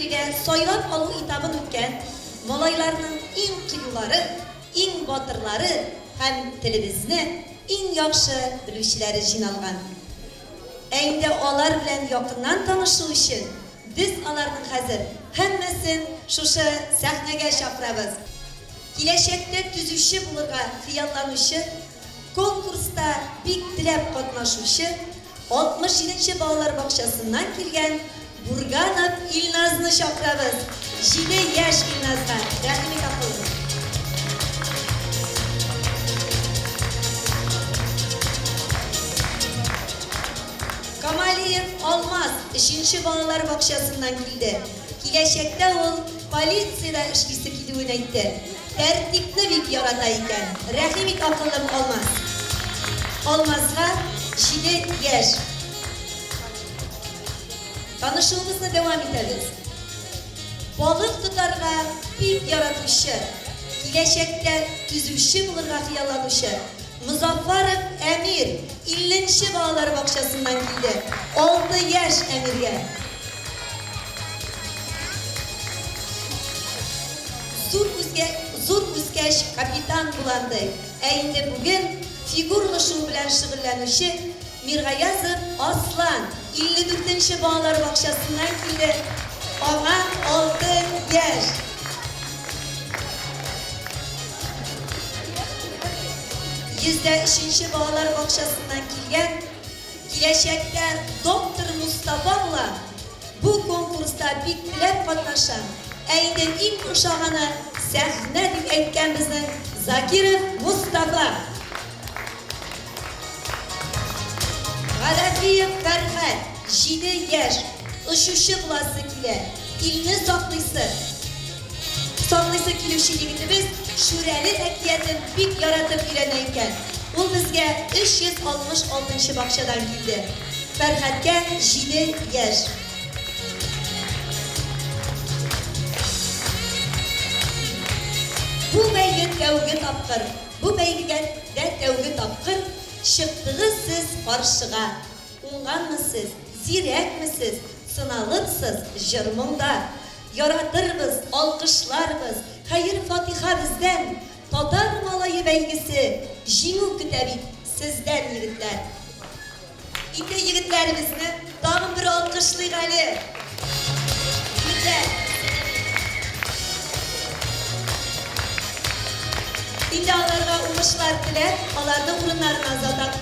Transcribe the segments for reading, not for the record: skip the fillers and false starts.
бирегә сайлап алу этабын үткән малайларның иң кыюлары, иң батырлары һәм телебезне иң яхшы белүчеләре җыйналган. Ә инде алар белән якыннан танышу өчен без аларның хәзер һәммәсен шушы сәхнәгә чакырабыз. Киләчәктә төзүче булырга хыялланучы, конкурста бик теләп катнашучы, 67 нче балалар бакчасыннан килгән Бурганов Илназны чакырабыз. Җиде яшь Илназга. Рәхим ит, акыллым. Камалиев Алмаз өченче балалар бакчасыннан килде. Киләчәктә ул полициядә эшлисе килүен әйтте. Тәртипне бик ярата икән. Рәхим ит, акыллым Алмаз. Алмазга җиде яшь. Танышуыбызны дәвам итәбез. Балык тотарга бик яратучы, киләчәктә төзүче булырга хыялланучы Мозаффаров Әмир илленче балалар бакчасыннан килде. Алты яшь Әмиргә. Зур үзгә, зур үскәч капитан булам ди. Ә инде бүген фигурлы шуу белән шөгыльләнүче Миргаязов Аслан 54 нче балалар бакчасыннан килде. Аңа алты яшь. 103 нче балалар бакчасыннан килгән, киләчәктә доктор Мустафа була. Бу конкурста бик теләп катнашам. Ә инде иң ошаганы сәхнә дип әйткән безнең Закиров Мустафа. Галәвиев Фәрхәт, җиде яшь, очучы буласы килә, илне саклыйсы, саклыйсы килүче егетебез Шүрәле әкиятен бик яратып өйрәнә икән. Ул безгә 366 нчы бакчадан килде. Фәрхәткә җиде яшь. Бу бәйге тәүге тапкыр. Бу бәйгегә дә тәүге тапкыр чыктыгыз сез каршыга. Уңганмы сез, зирәкме сез, сыналырсыз җыр-моңда. Яратырбыз, алкышларбыз, хәер-фатиха бездән, Татар малае бәйгесе җиңү көтә бит сездән, егетләр. Инде егетләребезне тагын бер алкышлыйк әле. Егетләр. Инде аларга уңышлар теләп, аларны урыннарына озатабыз.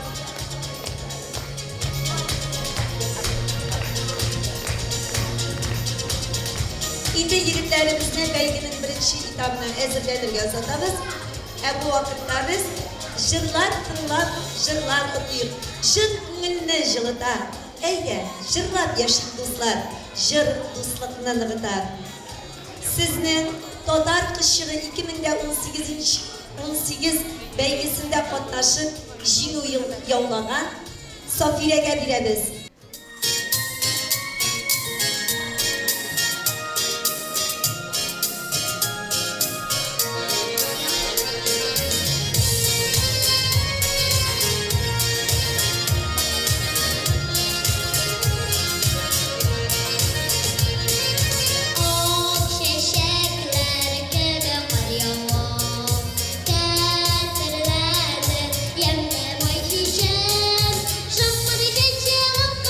Инде егетләребезне бәйгенең беренче этабына әзерләнергә озатабыз. Ә бу вакытта без җырлар тыңлап, җырлар отыйк. Җыр күңелне җылыта. Әйдә, җырлап яшик, дуслар. Җыр дуслыкны ныгыта. Сезнең Татар кызчыгы 2018 унсигез бәйгесендә катнашып, җиңү яулаган Сафирәгә бирәбез. Ак чәчәкләр кебек кар ява, Хәтерләтер ямьле май кичен. Шыкмады чәчәк.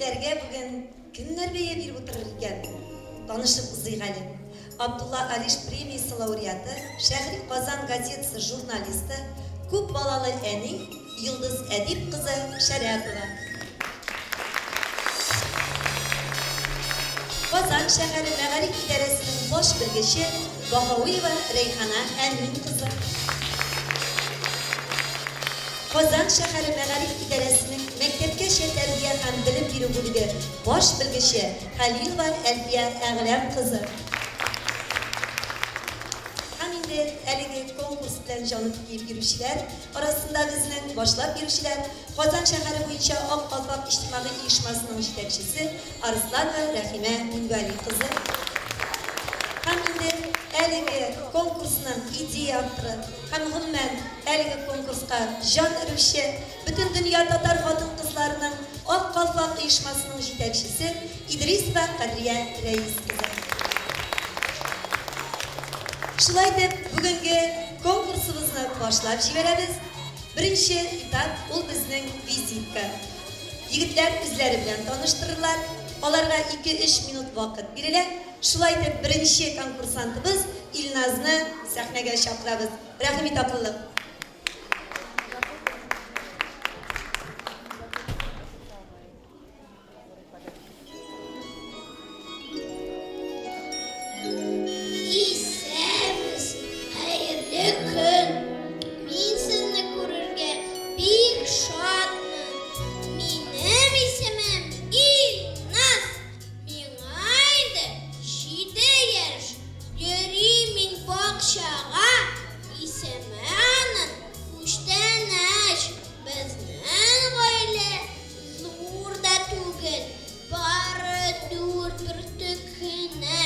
егетләргә бүген кемнәр бәя биреп утырыр икән? Танышып узыйк әле. Абдулла Алиш премиясе лауреаты, Шәһри Казан газетасы журналисты, күп балалы әни Йолдыз Әдип кызы Шәрәпова. Казан шәһәре мәгариф идарәсенең баш белгече Баһавиева Рәйхана Әмин кызы. Казан шәһәре мәгариф идарәсенең мәктәпкәчә тәрбия һәм белем бирү бүлеге баш белгече Хәлилова Әлфия Әгъләм кызы. Һәм инде әлеге конкурс белән җанып киеп йөрүчеләр арасында безнең башлап йөрүчеләр, Казан шәһәре буенча Ак калфак иҗтимагый оешмасының җитәкчесе Арсланова Рәхимә Мингали кызы һәм инде әлеге конкурсның идея авторы һәм гомумән әлеге конкурска җан өрүче Бөтендөнья татар хатын-кызларының Ак калфак оешмасының җитәкчесе Идрисова Кадрия Рәис кызы. Шулай итеп, бүгенге конкурсыбызны башлап җибәрәбез. Беренче этап, ул безнең визитка. Егетләр үзләре белән таныштырырлар. Аларга ике-өч минут вакыт бирелә. Шулай итеп, беренче конкурсантыбыз Илназны сәхнәгә чакырабыз. Рәхим ит, акыллым. Исәнмесез, хәерле көн! Мин сезне күрергә бик шатмын. Минем исемем Илназ. Миңа инде 7 яшь. Йөрим мин бакчага. Исеме аның Күчтәнәч. Безнең гаилә Зур да түгел, бары дүрт бөртек кенә.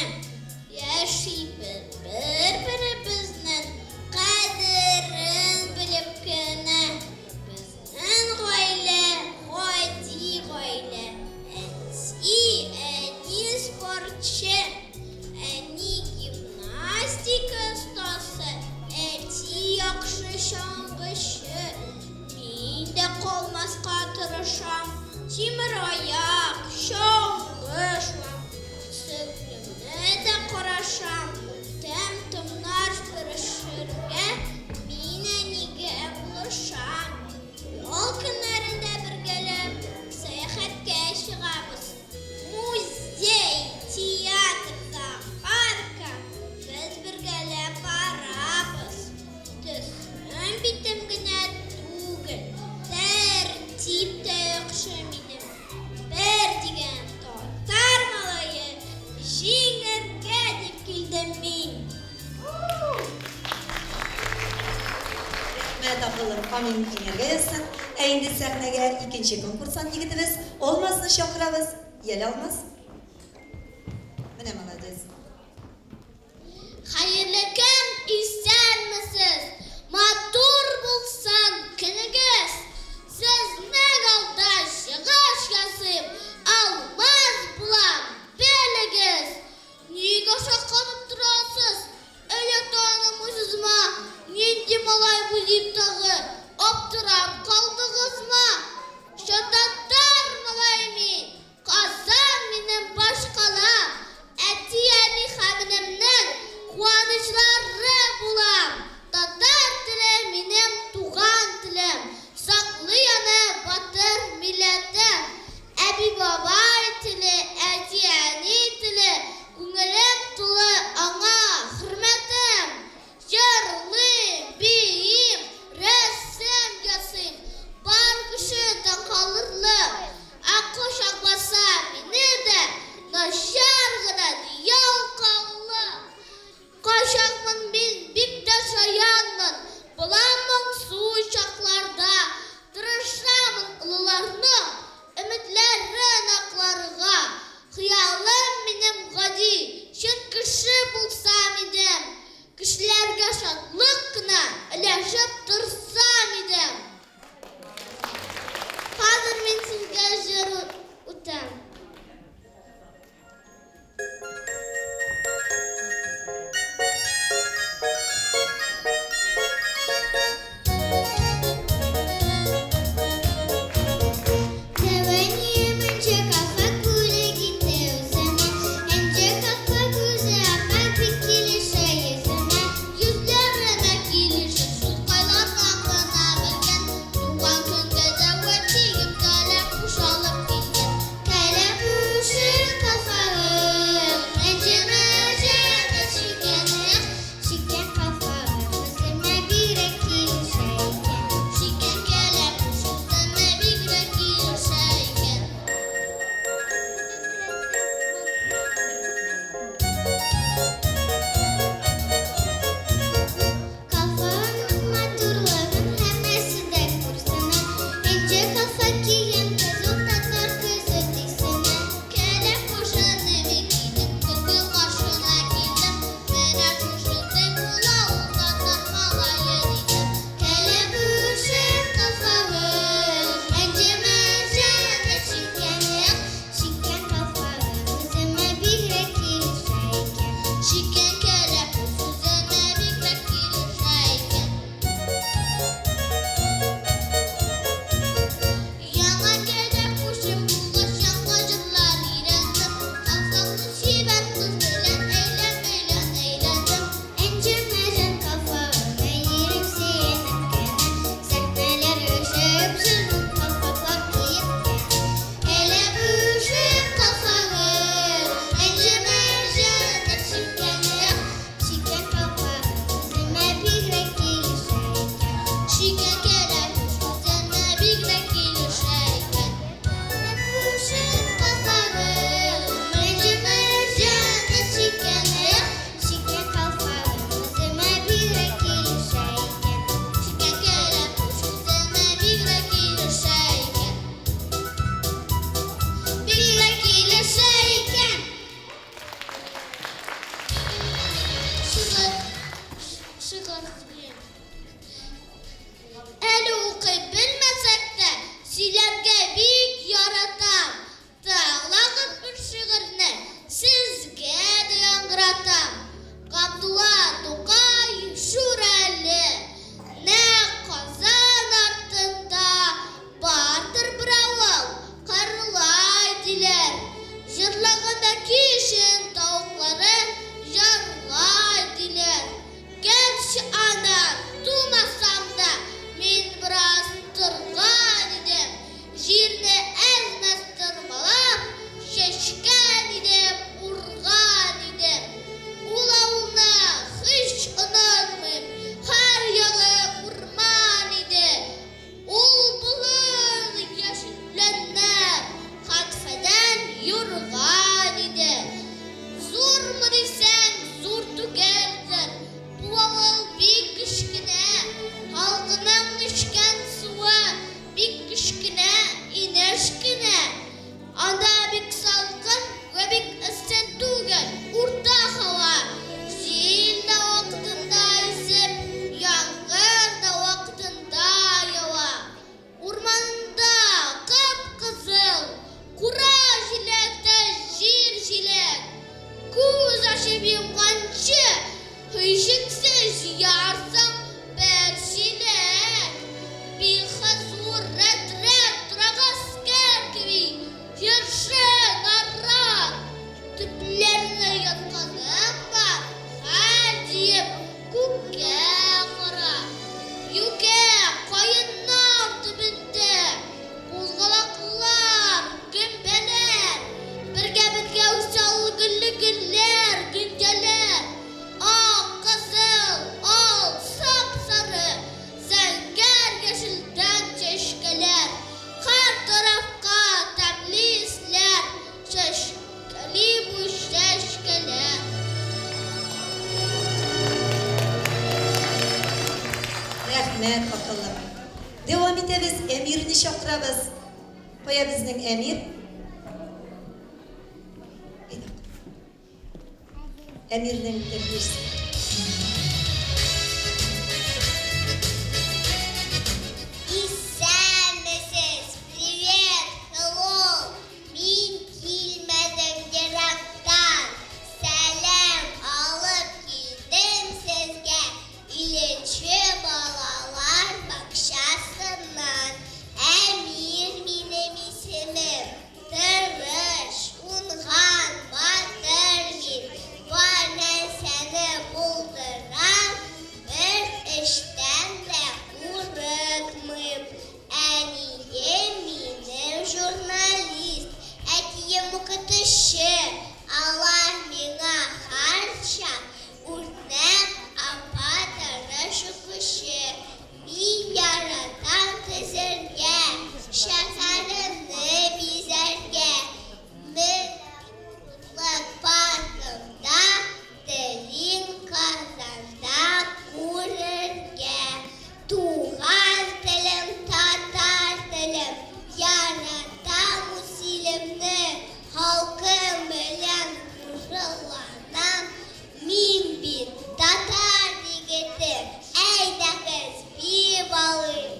Яшибез бер-беребезнең кадерен белеп кенә. Безнең гаилә гади гаилә. Әти, әни спортчы, әни гимнастика остасы, әти яхшы чаңгычы. Мин дә калмаска тырышам, тимер аяк, чаңгы шуам. Сеңлемне дә карашам, тәм-томнар пешерергә мин әнигә булышам. Ял көннәрендә бергәләп сәяхәткә чыгабыз. Музей, театр, зоопаркка без бергәләп барабыз. Төсем битем генә түгел, тәртип тә яхшы минем. Бер дигән татар малае җиңәргә дип килдем мин. Рәхмәт, акыллым, амин, җиңәргә язсын. Ә инде сәхнәгә икенче конкурсант егетебез Алмазны чакырабыз. Яле, Алмаз. Менә молодец. Хәерле көн, исәнмесез! Матур булсын көнегез! Сезнең алда чыгыш ясыйм, алмаз булам, белегез! Нигә шаккатып торасыз? Әллә танымыйсызмы? Нинди малай бу дип тагы аптырап калдыгызмы? Чататар малай мин! Казан минем башкалам, әти-әни һәм энемнең куанычлары булам. Татар теле минем туган телем, саклый аны батыр милләтем. Һичшиксез җыярсың бер чиләк. Бихозур рәт-рәт тора гаскәр кеби, Чыршы, нарат төпләренә ятканым бар, Хәл җыеп, күккә карап. Юкә, каеннар төбендә Кузгалаклар, гөмбәләр, Бергә-бергә үсә аллы-гөлле гөлләр, гөнҗәләр. Ак, кызыл, ал, сап-сары, Зәңгәр яшелдән чәчкәләр, Һәр тарафка тәмле исләр Чәчкәли бу чәчкәләр. Рәхмәт, акыллым. Дәвам итәбез, Әмирне чакырабыз. Кая безнең Әмир? Әйдә. Әмирнең тәрбиячесе. Исәнмесез! Привет! Hello! Мин килмәдем ерактан, Сәлам алып килдем сезгә Иленче балалар бакчасыннан. Әмир минем исемем, Тырыш, уңган, батыр мин, Бар нәрсәне булдырам, Бер эштән дә курыкмыйм. Әнием минем журналист, Әтием укытучы, Алар миңа һәрчак үрнәк, Апа тырыш укучы. Мин яратам төзергә, Шәһәремне бизәргә. Менә Мутлык паркында Телим Казанда күрергә. Туган телем, татар телем, Яратам үз илемне. Халкым белән горурланам, Мин бит татар егете, Әйдәгез, биеп алыйк.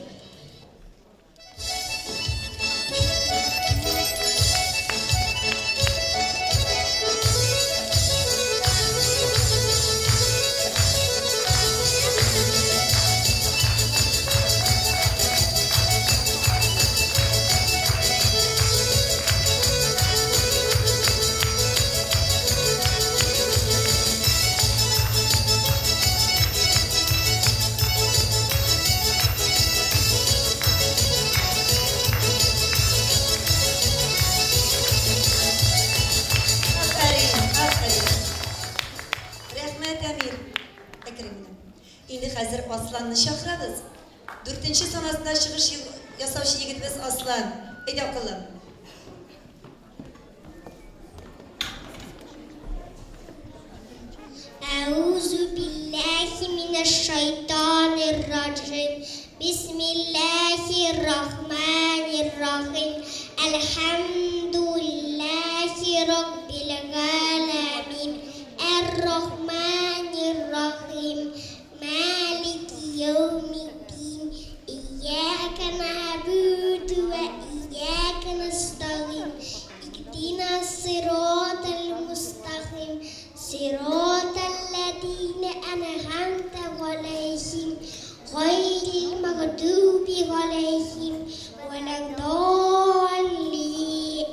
Афәрин, афәрин. Рәхмәт, Әмир. Әкрен генә. Инде хәзер Асланны чакырабыз. Дүртенче санасында чыгыш ясаучы егетебез Аслан. Әйдә, акыллым. Әүзү билләһи минәш-шайтанир раҗим. Бисмилләһир рахманир рахим. Әлхәмдүлилләһи раббил галәмин. Әр-рахманир рахим. Малики яумиддин. Ияка нәгъбуду вә ияка нәстагыйн. Иһдина сиратал мустакыйм. Сиратал ләзина әнъамта галәйһим. Гайрил мәгъдуби галәйһим вәләд-даллин.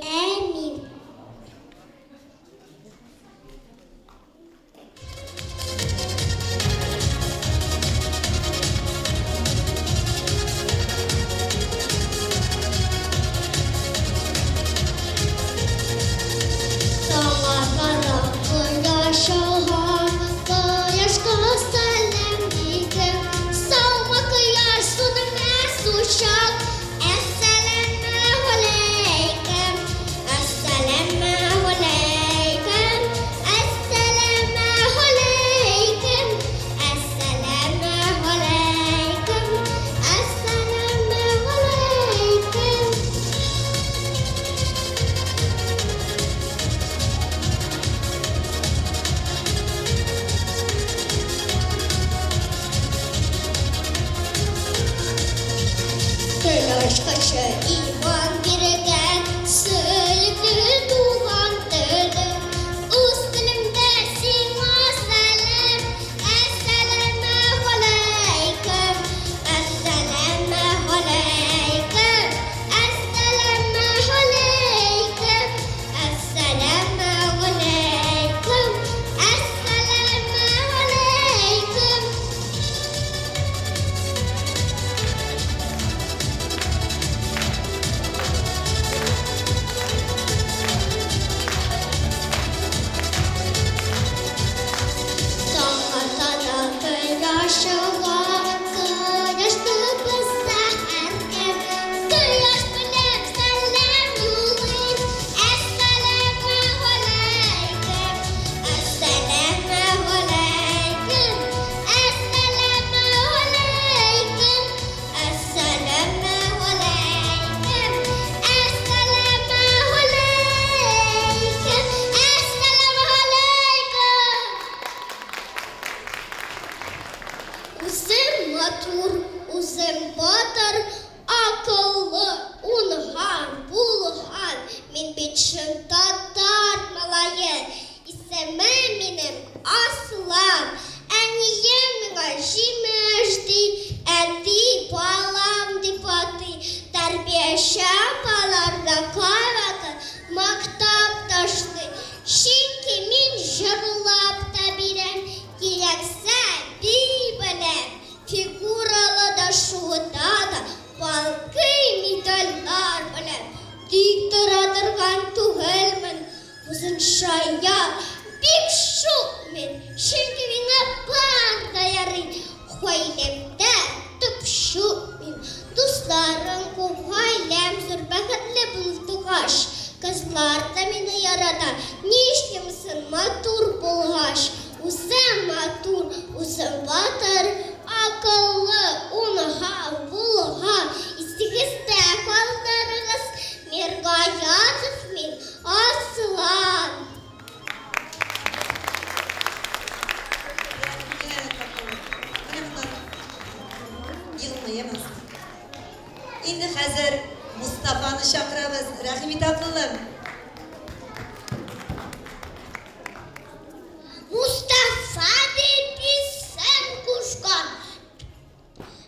бит чын татар малае. Исемем минем Аслан. Әнием миңа җимеш ди, әти балам дип атый. Тәрбияче апалар да кайвакыт мактап ташлый. Чөнки мин җырлап та бирәм, кирәксә, бии беләм. Фигуралы да, шуыта да, балкый медальләр белән. Тик тора торган түгелмен, озын чая, бик шук мин, чөнки миңа бар да ярый. Гаиләмдә төп чүп мин, дусларым күп, гаиләм зур, бәхетле булып тугач. Кызлар да мине ярата, нишлим соң, матур булгач. Үзем матур, үзем батыр, акыллы, уңган, булган. Исегездә калдырыгыз, Миргаязов мин, Аслан. Елмаемыз. Инде хәзер Мустафаны чакырабыз. Рәхим ит, акыллым. Мустафа дип исем кушкан.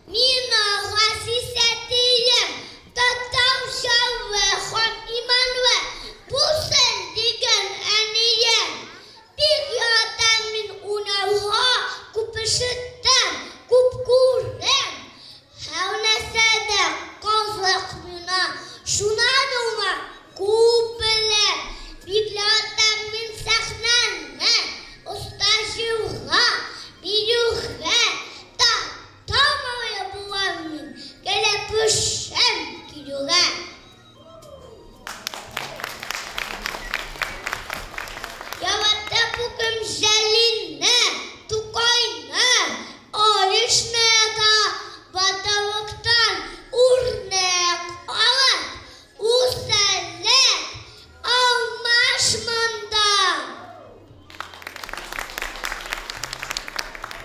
Мин газиз әтием, татарча вә һәм иманлы булсын дигән әнием. Бик яратам мин уйнарга, күп ишетәм, күп күрәм. Һәр нәрсә дә кызык миңа, шуна да күп беләм. Бик яратам мин сәхнәне, оста җырга, биюгә. Татар малае булам мин, кәләпүшем киюгә. Яратам бүген Җәлилне, Тукайны, Алишны да батырлыктан үрнәк алып, үсәлек, алмаш монда.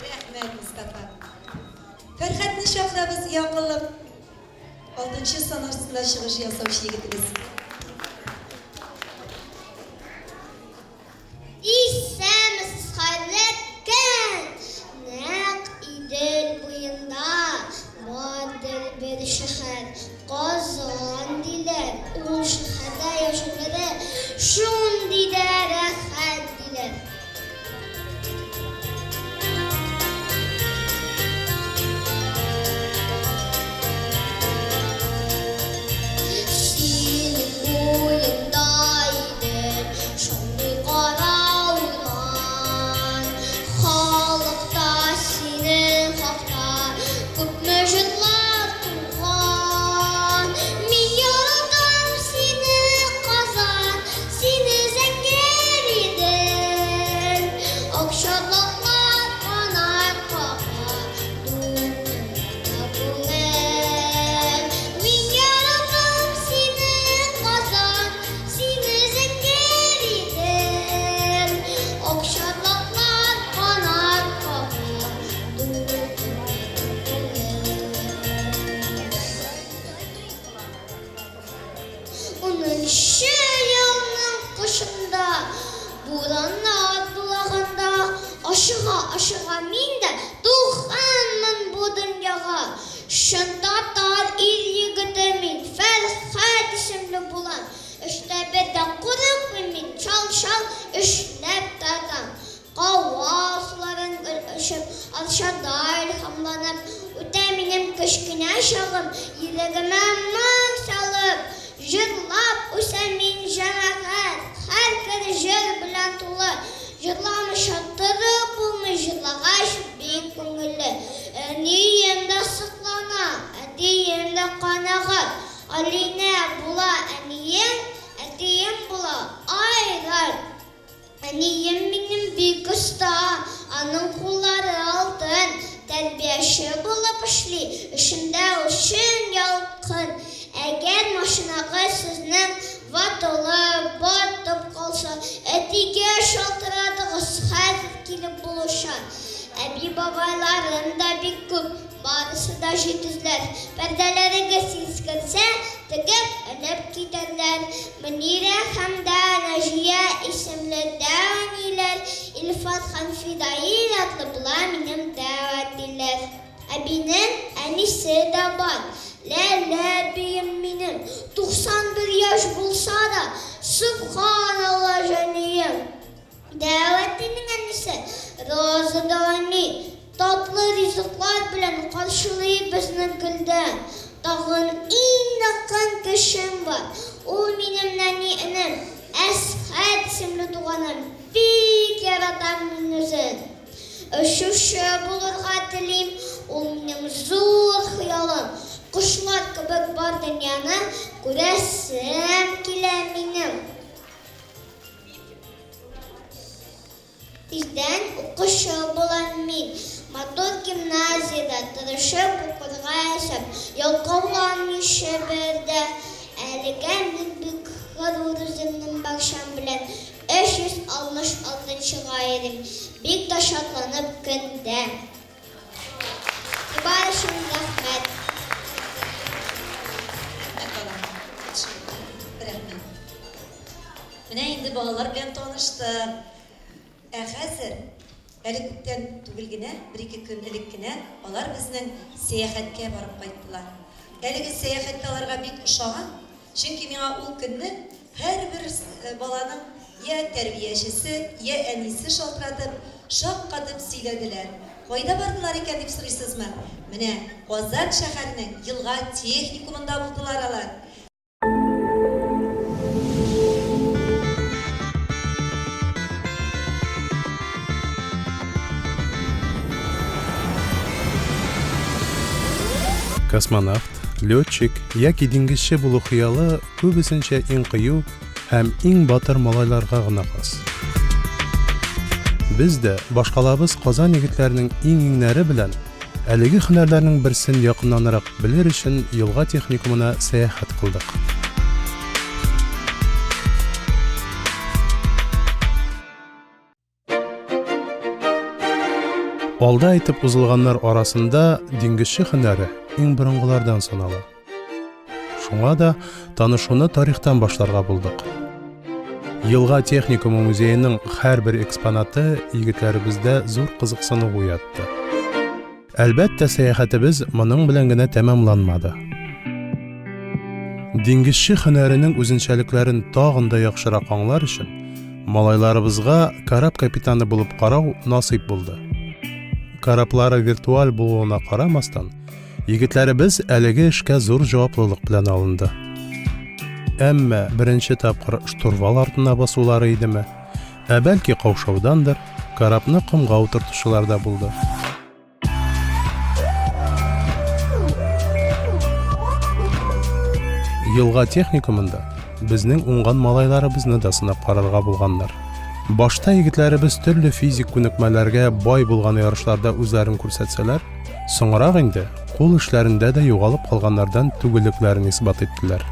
Рәхмәт, Мостафа. Фәрхәтне чакырабыз, и акыллым. Алтынчы сан астында чыгыш ясаучы егетебез. Исәнмесез, хәерле көн! Нәкъ Идел буенда бардыр бер шәһәр, Казан диләр. Ул шәһәрдә яшәүләре шундый да рәхәт диләр. Синең буеңда идем, шундый кара урман. Халыкта синең хакта күпме җырлар туган. Мин яратам сине, Казан, сине зәңгәр идел. Акчарлаклар канат кага, дулкынлана күңел. Мин яратам сине, Казан, сине зәңгәр идел. Акчарлаклар канат кага, дулкынлана күңел. Унынчы елның кышында, бураннар дулаганда, ашыга-ашыга мин дә туганмын бу дөньяга. Чын татар ир-егете мин, Фәрхәт исемле булам. Эштә бер дә курыкмыйм мин, чал-чал эшләп тотам. Кава суларын эчеп, Арчада илһамланып, Үтә минем кечкенә чагым, Йөрәгемә моң салып, Җырлап үсәм мин, җәмәгать, Һәр көн җыр белән тулы. Җырламыйча торып булмый, Җырлагач бик күңелле. Әнием дә соклана, Әтием дә канәгать. Алинә була әнием, Әтием була Айрат. Әнием минем бик оста, аның куллары алтын, тәрбияче булып эшли, эшендә ул чын ялкын. Әгәр машинагыз сезнең ватылып, батып калса, әтигә шалтыратыгыз, хәзер килеп булыша. Әби-бабайларым да бик күп, барысы да җитезләр. Пәрдәләрегез искерсә, Тегеп, элеп китәрләр. Мөнирә һәм дә Наҗия исемле дәү әниләр, Илфат һәм Фидаил атлы була минем дәү әтиләр. Әбинең әнисе дә бар. Ләлә әбием минем, 91 яшь булса да, сөбханалла җанием. Дәү әтинең әнисе Роза дәү әни татлы ризыклар белән каршылый безне гөлдән. Тагын иң якын кешем бар, ул минем нәни энем, Әсхәт исемле туганым, бик яратам мин үзен. Очучы булырга телим, ул минем зур хыялым. Кошлар кебек бар дөньяны күрәсем килә минем. Тиздән укучы булам мин. Матур гимназиядә тырышып укырга исәп. Ялкауланмыйча бер дә. Әлегә мин бик горур үземнең бакчам белән. 366 нчыга йөрим. Бик тә шатланып көн дә. Игътибар өчен рәхмәт. Рәхмәт, балам. Рәхмәт. Менә инде балалар белән таныштык. Ә хәзер, әле күптән түгел генә, бер-ике көн элек кенә алар безнең сәяхәткә барып кайттылар. Әлеге сәяхәт тә аларга бик ошаган, чөнки миңа ул көнне һәрбер баланың йә тәрбиячесе, йә әнисе шалтыратып, шаккатып сөйләделәр. Кайда бардылар икән дип сорыйсызмы? Менә Казан шәһәренең елга техникумында булдылар алар. Космонавт, летчик яки диңгезче булу хыялы күбесенчә иң кыю һәм иң батыр малайларга гына хас. Без дә башкалабыз Казан егетләренең иң-иңнәре белән Әлеге һөнәрләрнең берсен якыннанрак белер өчен елга техникумына сәяхәт кылдык. Алда әйтеп узылганнар арасында диңгезче һөнәре иң борынгылардан санала. Шуңа да танышуны тарихтан башларга булдык. Елга техникумы музееның һәрбер экспонаты егетләребездә зур кызыксыну уятты. Әлбәттә, сәяхәтебез моның белән генә тәмамланмады. Диңгезче һөнәренең үзенчәлекләрен тагын да яхшырак аңлар өчен, малайларыбызга кораб капитаны булып карау насыйп булды. Кораблары виртуаль булуына карамастан, Егетләребез әлеге эшкә зур җаваплылык белән алынды. Әмма беренче тапкыр штурвал артына басулары идеме, ә бәлки каушаудандыр, корабны комга утыртучылар да булды. Елга техникумында безнең уңган малайларыбызны да сынап карарга булганнар. Башта егетләребез төрле физик күнекмәләргә бай булган ярышларда үзләрен күрсәтсәләр, Соңрак инде кул эшләрендә дә югалып калганнардан түгеллекләрен исбат иттеләр.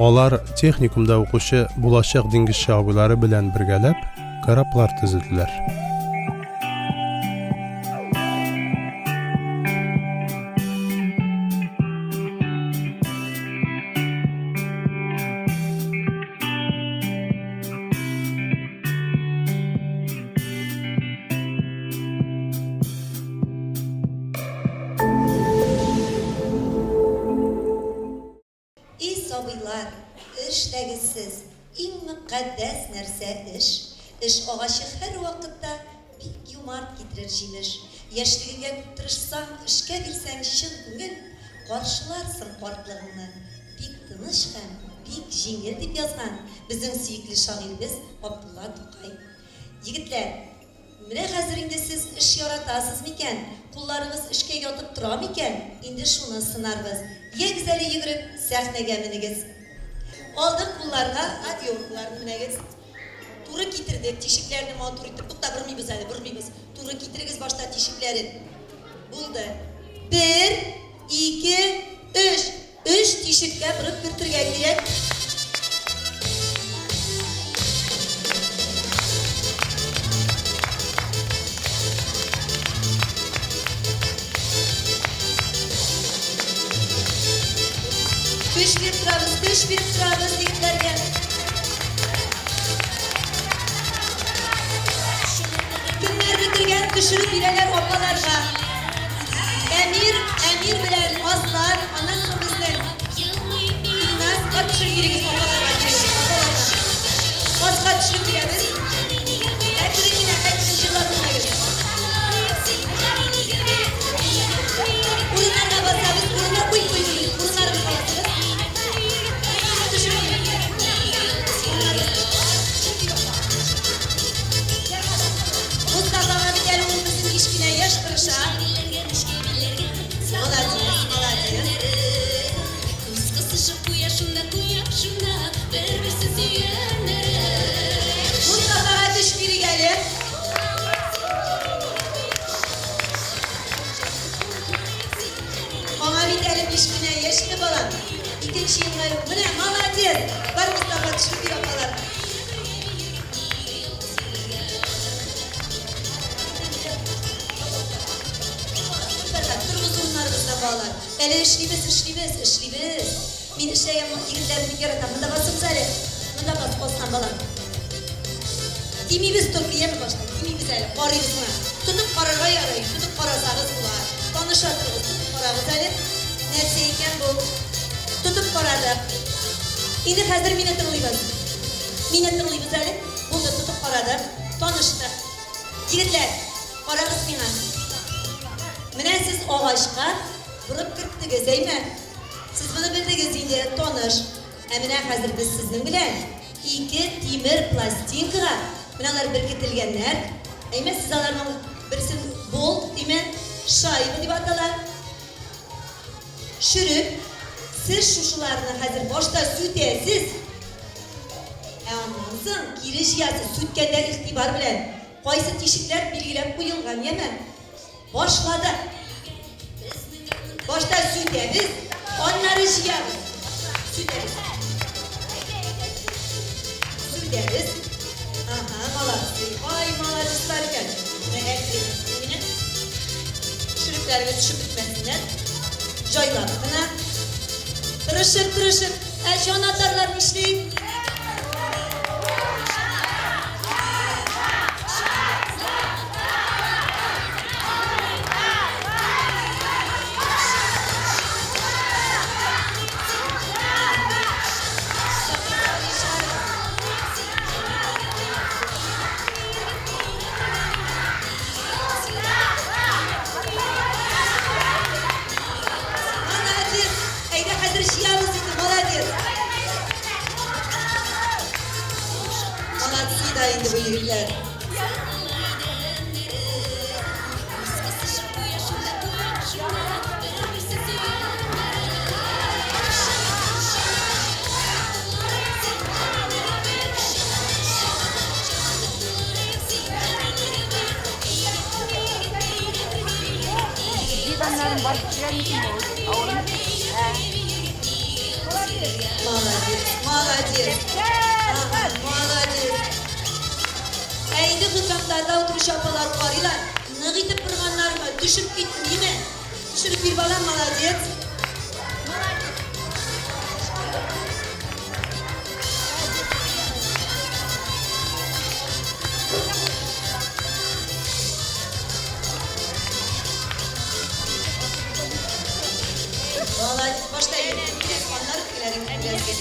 Алар техникумда укучы булачак диңгезче абыйлары белән бергәләп кораблар төзеделәр. И сабыйлар, эшләгез сез, иң мөкатдәс нәрсә эш. Эш агачы һәрвакытта бик юмарт китерер җимеш. Яшьлегеңә күп тырышсаң, эшкә бирсәң чын күңел, каршыларсың картлыгыңны бик тыныч һәм бик җиңел, дип язган безнең сөекле шагыйребез Габдулла Тукай. Егетләр, Менә хәзер инде сез эш яратасыз микән, кулларыгыз эшкә ятып тора микән, инде шуны сынарбыз. Ягез әле йөгереп, сәхнәгә менегез. Алдык кулларга отверткаларны менәгез. Туры китердек, тишекләрне матур итеп. Тукта, бормыйбыз әле, бормыйбыз. Туры китерегез башта тишекләрен. Булды. Бер, ике, өч. Өч тишеккә борып кертергә кирәк. Көч биреп торабыз. Көч биреп торабыз егетләргә. Кемнәр бетергән, төшереп бирәләр апаларга. Әмир, Әмир белән Аслан, аннан соң безнең Илназ, бар төшереп бирегез апаларга, бирегез, апаларга. Аска төшереп бирәбез. Әкрен генә, әкрен җырлатмагыз. Урыннарга басабыз, урыннар, уй, уй, уй, урыннарыгызга басыгыз. Төшереп бирегез. Мустафага бит әле ул безнең кечкенә яшь тырыша. Молодец, молодец. Күз кысышып куя шунда, куя шунда, бер-берсен сөйгәннәре. Мустафага көч бирик әле. Аңа бит әле биш кенә яшь инде, балам. Икенче елга юк. Менә, молодец. Бар, Мустафа, төшереп бир апаларга. Торыгыз урыннарыгызда, балалар. Әле эшлибез, эшлибез, эшлибез. Мин эшләгән егетләрне бик яратам. Монда басыгыз әле. Монда бас, Осман балам. Тимибез только, яме башта. Тимибез әле. Карыйбыз гына. Тотып карарга ярый. Тотып карасагыз була. Таныша торыгыз. Тотып карагыз әле. Нәрсә икән бу? Тотып карадык. Инде хәзер мине тыңлыйбыз. Мине тыңлыйбыз әле. Булды, тотып карадык. Таныштык. Егетләр, карагыз миңа. Менә сез агачка борып керттегез, әйме? Сез моны белдегез инде, таныш. Ә менә хәзер без сезнең белән ике тимер пластинкага, менә алар беркетелгәннәр. Әйме, сез аларның берсен болт, димә, шайба дип атала. Шөреп, сез шушыларны хәзер башта сүтәсез, ә аннан соң кире җыясыз. Сүткәндә игътибар белән, кайсы тишекләр билгеләп куелган, яме? Башладык. Башта сүтәбез, аннары җыябыз. Сүтәбез. Сүтәбез. Ага, молодцы. Ай, молодецлар икән. Менә әкрен генә. Шөрепләрегез төшеп бетмәсеннәр. Җайлап кына. Тырышып, тырышып. Ә җанатарлар нишли? Молодец! Әйдә, хәзер җыябыз инде, молодец! Молодцы да инде бу егетләр. Күз кысышып куя шунда, куя шунда, бер-берсен сөйгәннәре. Диваннарын барып килгән икән авылым. Молодец, молодец. Ага, молодец. Ә инде хөкемдарда утыручы апалар карыйлар. Нык итеп борганнармы? Төшеп китмиме? Төшереп бир, балам, молодец. Молодец. Башта аннары тегеләрен китерәсез.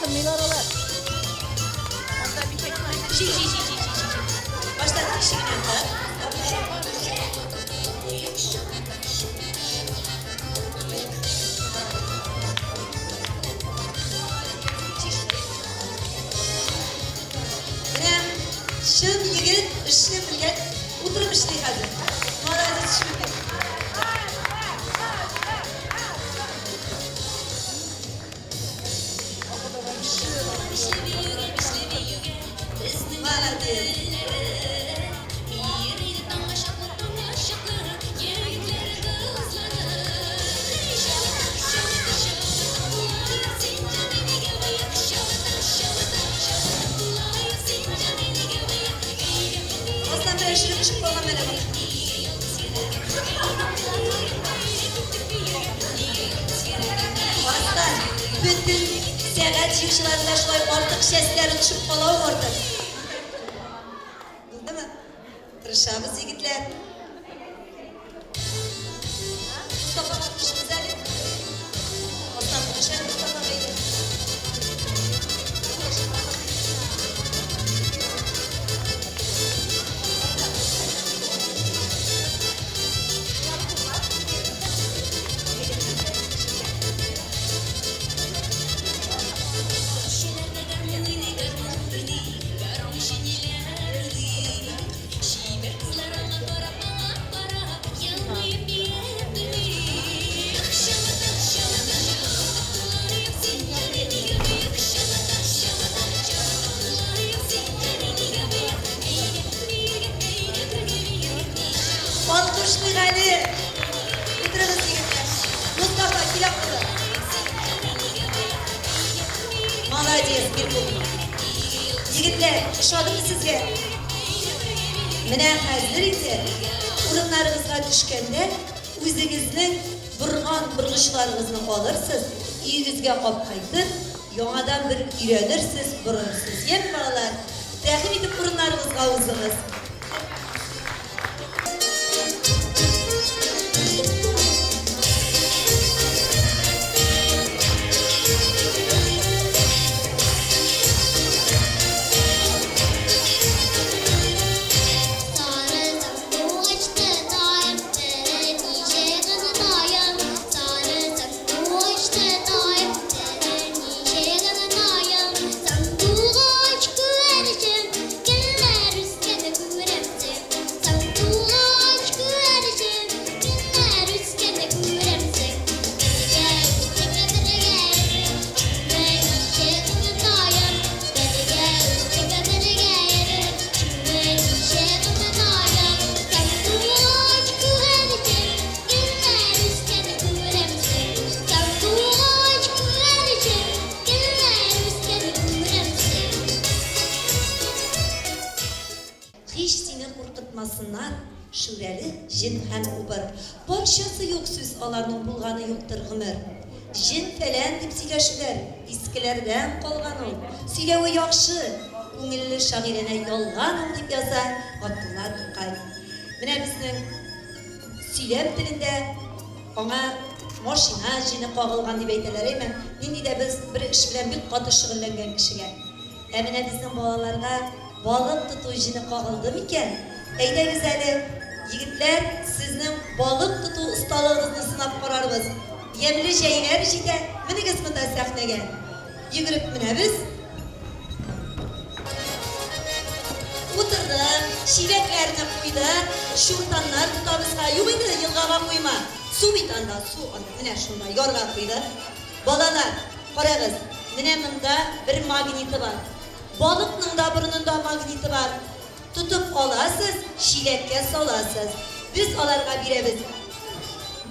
Тынмыйлар алар. Жи, жи, жи, жи, жи, жи. Башта тишегенә тык. Менә чын егет эшне белгән, утырып эшли хәзер. Молодец, Шүкер. Молодец. Биер иде таңга чаклы, таңга чаклы, егетләре, кызлары. Чабата, чабата, чабата булайык, син җаный быек, чабата, чабата, чабата булайык, син җаный быек. Аслан белән шөреп төшеп калган менә бу. Аслан. Җәмәгать җыючыларында шулай артык чәчләре төшеп кала ул артык. Булдымы? Тырышабыз, егетләр. Мостафага кушыгыз әле. Астан төш әле Мостафага әйдә. Алкышлыйк әле! Утырыгыз, егетләр. Мостафа, килә кулы. Молодец, Миркул. Егетләр, ошадымы сезгә? Менә хәзер инде урыннарыгызга төшкәндә үзегезнең борган боргычларыгызны алырсыз, өегезгә капкайтып, яңадан бер өйрәнерсез, борырсыз. Яме, балалар, рәхим итеп урыннарыгызга узыгыз. Сары сандугач тотаем, берничә гынатаем. Сары сандугач тотаем, берничә гынатаем. Сандугач күгәрчен, кемнәр үскәне күрәмсең? Сандугач күгәрчен, кемнәр үскәне күрәмсең? Бергә үстек бергә, берничә гынатаем. Бергә үстек бергә, берничә гынатаем. Сандугач күгәрчен, кемнәр үскәне күрәмсең? Сандугач күгәрчен, кемнәр үскәне күрәмсең? Һич сине куркытмасыннар, Шүрәле, җен һәм убыр. Патшасы юк сүз аларның булганы юктыр гомер. Җен фәлән дип сөйләшүләр искеләрдән калган ул. Сөйләве яхшы, күңелле шагыйранә ялган ул, дип яза Габдулла Тукай. Менә безнең сөйләм телендә аңа машина җене кагылган дип әйтәләр, әйме? Нинди дә без бер эш белән бик каты шөгыльләнгән кешегә. Ә менә безнең балаларга балык тоту җене кагылды микән? Әйдәгез әле, егетләр, сезнең балык тоту осталыгыгызны сынап карарбыз. Ямьле җәйләр җитә, менегез монда сәхнәгә. Йөгереп менәбез. Утырдык, чиләкләрне куйдык, чуртаннар тотабыз. Ха, юк инде, елгага куйма. Су бит анда, су анда. Менә шунда, ярга куйдык. Балалар, карагыз, менә монда бер магниты бар. Балыкның да борынында магниты бар. Тотып аласыз, чиләккә саласыз. Без аларга бирәбез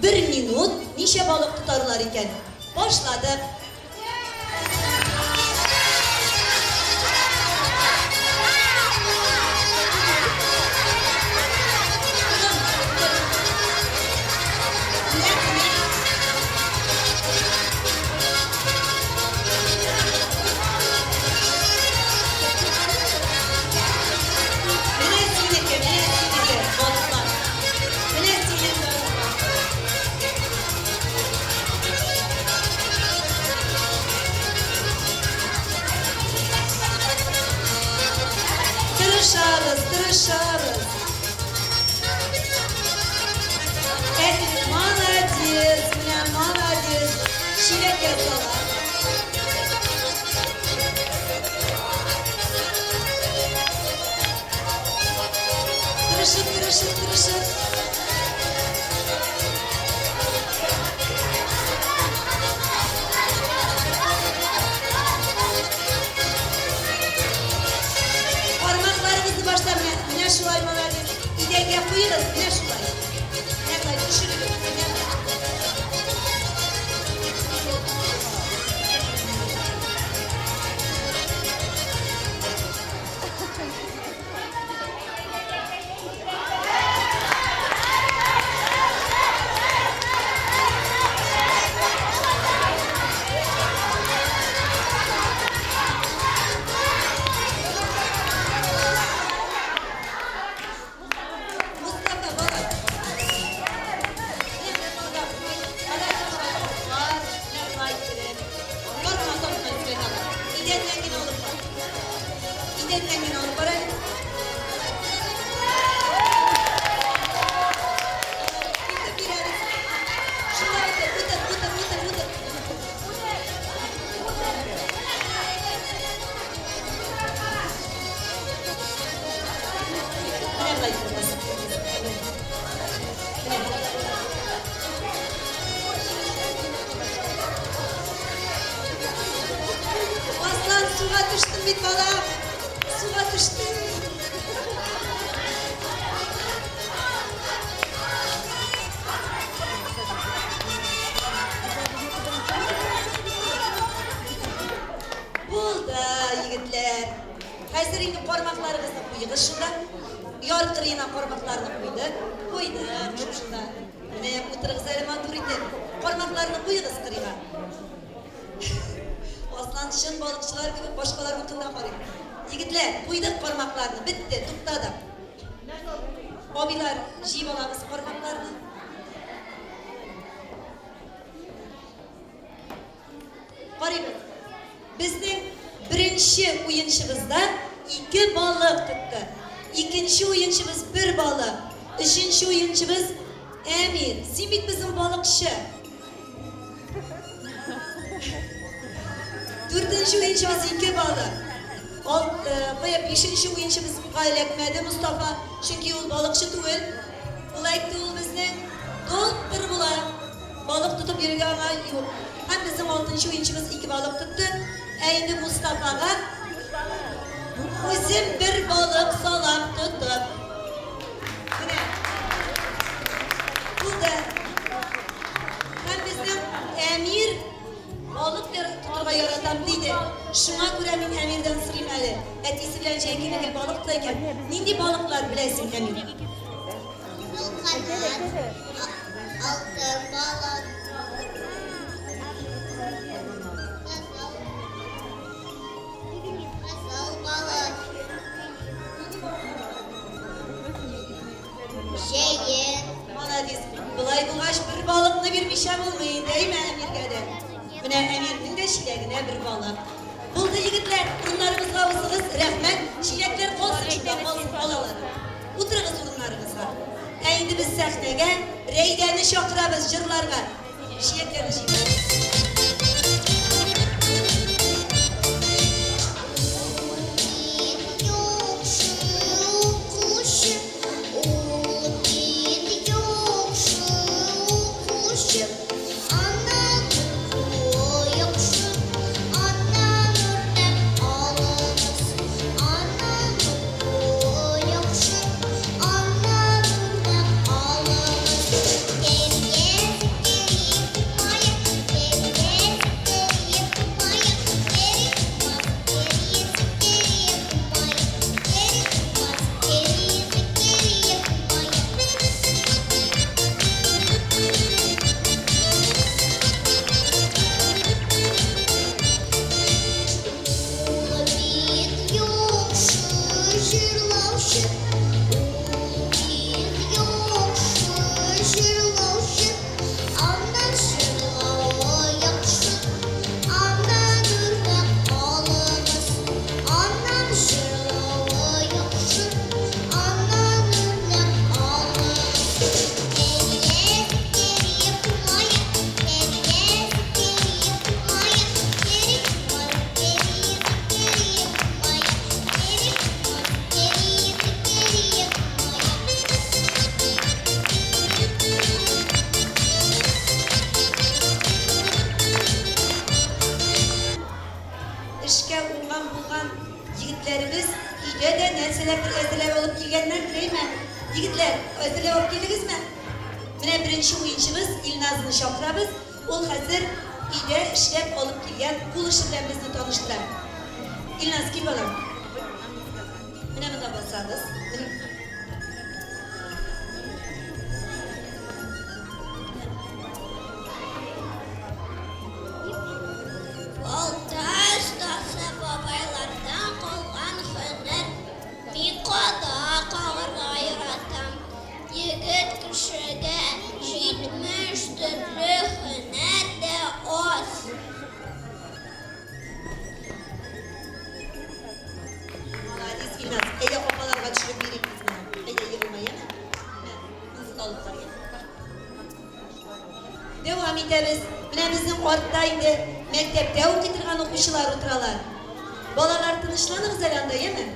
бер минут, ничә балык тотарлар икән. Башладык. Менә синеке, менә синеке, балыклар. Менә синең балыклар. Тырышабыз, тырышабыз. Әти, молодец, менә молодец. Чиләккә сала. Тырышып, тырышып, тырышып. Бармакларыгызны башта менә, менә шулай, молодец. Идәнгә куегыз, менә шулай. Менә болай төшерегез. Менә. Идәннән генә алып бар әле. Илтеп бирәбез. Шулай итеп, утыр, утыр, утыр, утыр. Менә болай итеп бас. Менә. Аслан, суга төштем бит, балам. Суга төштем. Булды, егетләр. Хәзер инде кармакларыгызны куегыз шунда. Яр кырыена кармакларны куйдык. Куйдык шушында. Менә утырыгыз әле матур итеп. Кармакларны куегыз кырыйга. Аслан чын балыкчылар кебек башкаларныкын да карый. Егетләр, куйдык кармакларны, бетте, туктадык. Абыйлар, җыеп алабыз кармакларны. Карыйбыз. Безнең беренче уенчыбызда ике балык тотты. Икенче уенчыбыз бер балык. Өченче уенчыбыз Әмир. Син бит безнең балыкчы. Дүртенче уенчыбыз ике балык. Ал, э, кая бишенче уенчыбызга эләкмәде Мостафа, чөнки ул балыкчы түгел. Ул әйтте, ул безнең доктор була. Балык тотып йөрергә аңа юк. Һәм безнең алтынчы уенчыбыз ике балык тотты. Ә инде Мустафага үзем бер балык салам тотып. Менә. Булды. Һәм безнең Әмир балык тотырга яратам диде. Шуңа күрә мин Әмирдән сорыйм әле. Әтисе белән җәй көне гел балык тота икән. Нинди балыклар беләсең, Әмир? Кызыл канат, алтын балык, кызыл, кызыл балык, җәен. Молодец. Болай булгач, бер балыкны бирмичә булмый инде, әйме Әмиргә дә. Менә Әмирнең дә чиләгенә бер балык. Булды, егетләр, урыннарыгызга узыгыз, рәхмәт. Чиләкләр калсын шунда, калсын, алалар. Утырыгыз урыннарыгызга. Ә инде без сәхнәгә Рәйдәне чакырабыз җырларга. Чиләкләрне җыйдык. Эшкә уңган-булган егетләребез өйдә дә нәрсәләрдер әзерләп алып килгәннәрдер, әйме? Егетләр, әзерләп алып килдегезме? Менә беренче уенчыбыз Илназны чакырабыз. Ул хәзер өйдә эшләп алып килгән кул эше белән безне таныштыра. Илназ, кил, балам. Менә монда басабыз. Менә. Балта остасы бабайлардан калган һөнәр. Мин кадак кагарга яратам. Егет кешегә 70 төрле һөнәр дә аз. итәбез. Менә безнең артта инде мәктәптә укый торган укучылар утыралар. Балалар, тынычланыгыз әле анда, яме?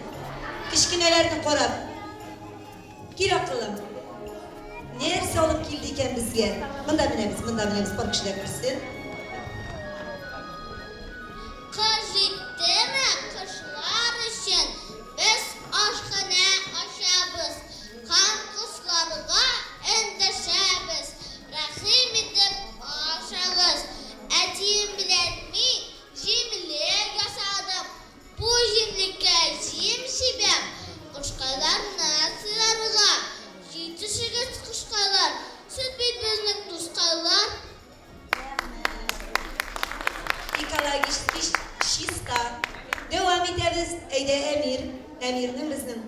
Кечкенәләрне карап. Кил, акыллым. Нәрсә алып килде икән безгә? Монда менәбез, монда менәбез, бар кешеләр күрсен. Кыш җиттеме, кошлар өчен без ашханә ачабыз һәм кошларга эндәшәбез, Рәхим итеп ашагыз! Әтием белән мин җимлек ясадык. Бу җимлеккә җим сибәм, кошкайларны сыйларга. Җитешегез, кошкайлар, сез бит безнең дускайлар. Экологически чиста. Дәвам итәбез. Әйдә, Әмир. Әмирнең безнең.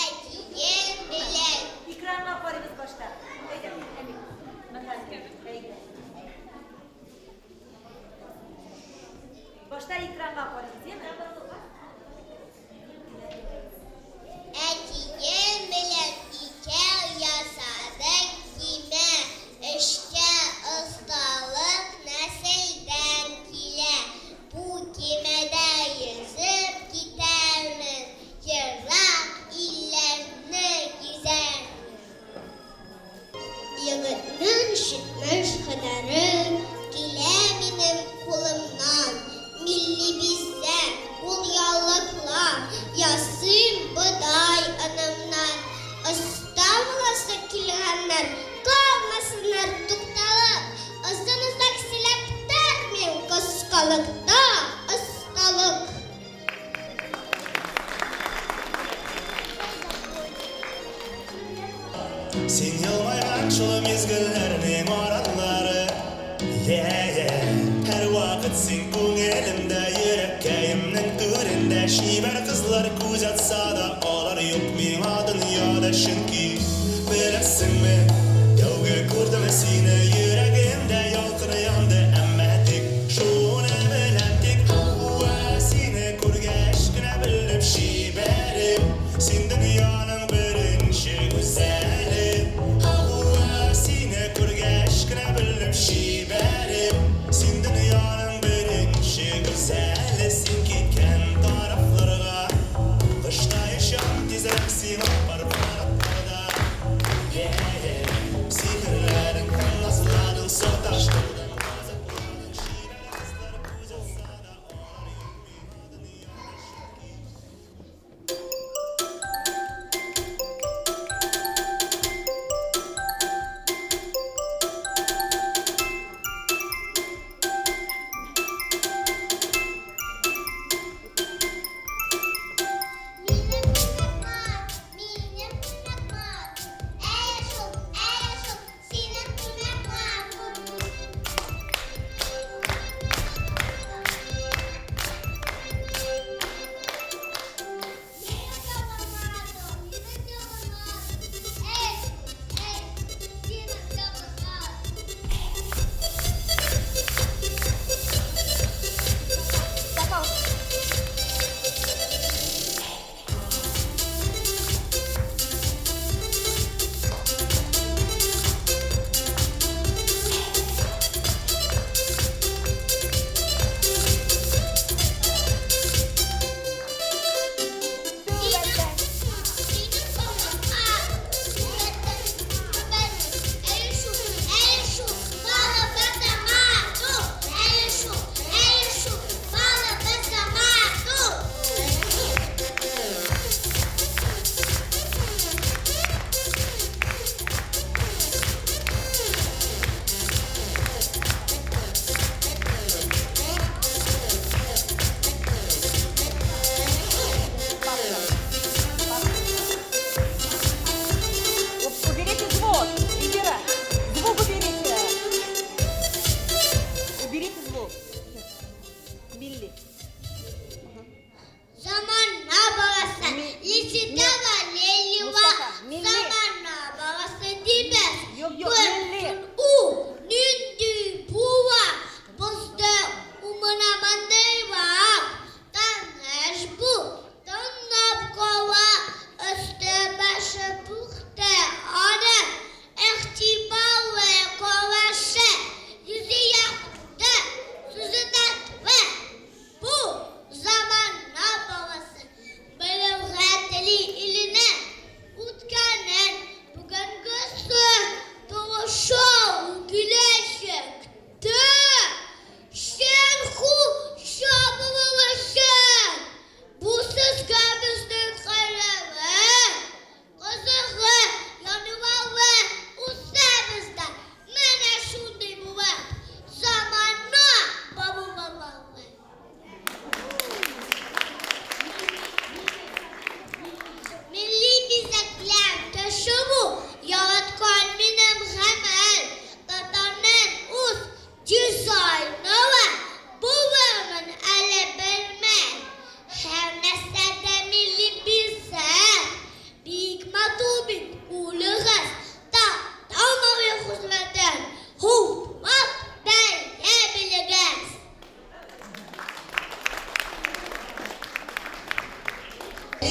Әтием белән. Экранга карыйбыз башта. Әйдә, Әмир. Монда, әйдә. Башта экранга карыйбыз, яме? Әтием белән икәү ясадык көймә, Эшкә осталык нәселдән килә. Бу көймәдә йөзеп китәрмен, Ерак илләрне гизәрмен. Егетнең 70 һөнәре килә минем кулымнан. Милли бизәк, кулъяулыклар ясыйм бодай оныннан. Оста буласы килгәннәр калмасыннар тукталып. Озын-озак сөйләп тормыйм, кыскалыкта осталык. Син елмайган шул мизгелләрнең аралары Yeah, һәрвакыт син күңелемдә, йөрәккәемнең түрендә. Чибәр кызлар күз атса да, алар юк миңа дөньяда. Чөнки беләсеңме, тәүге күрдем сине, йөрәгемдә ялкын янды. Әмма тик шуны беләм, тик Һәүвә, сине күргәч кенә белдем, чибәрем, син дөньяның беренче гүзәле. Һәүвә, сине күргәч кенә белдем, чибәрем, син дөньяның беренче гүзәле. Син киткән тарафларга коштай очам, тизрәк сиңа барып канатларда. Yeah, yeah. Сихерләрең һәм назларың.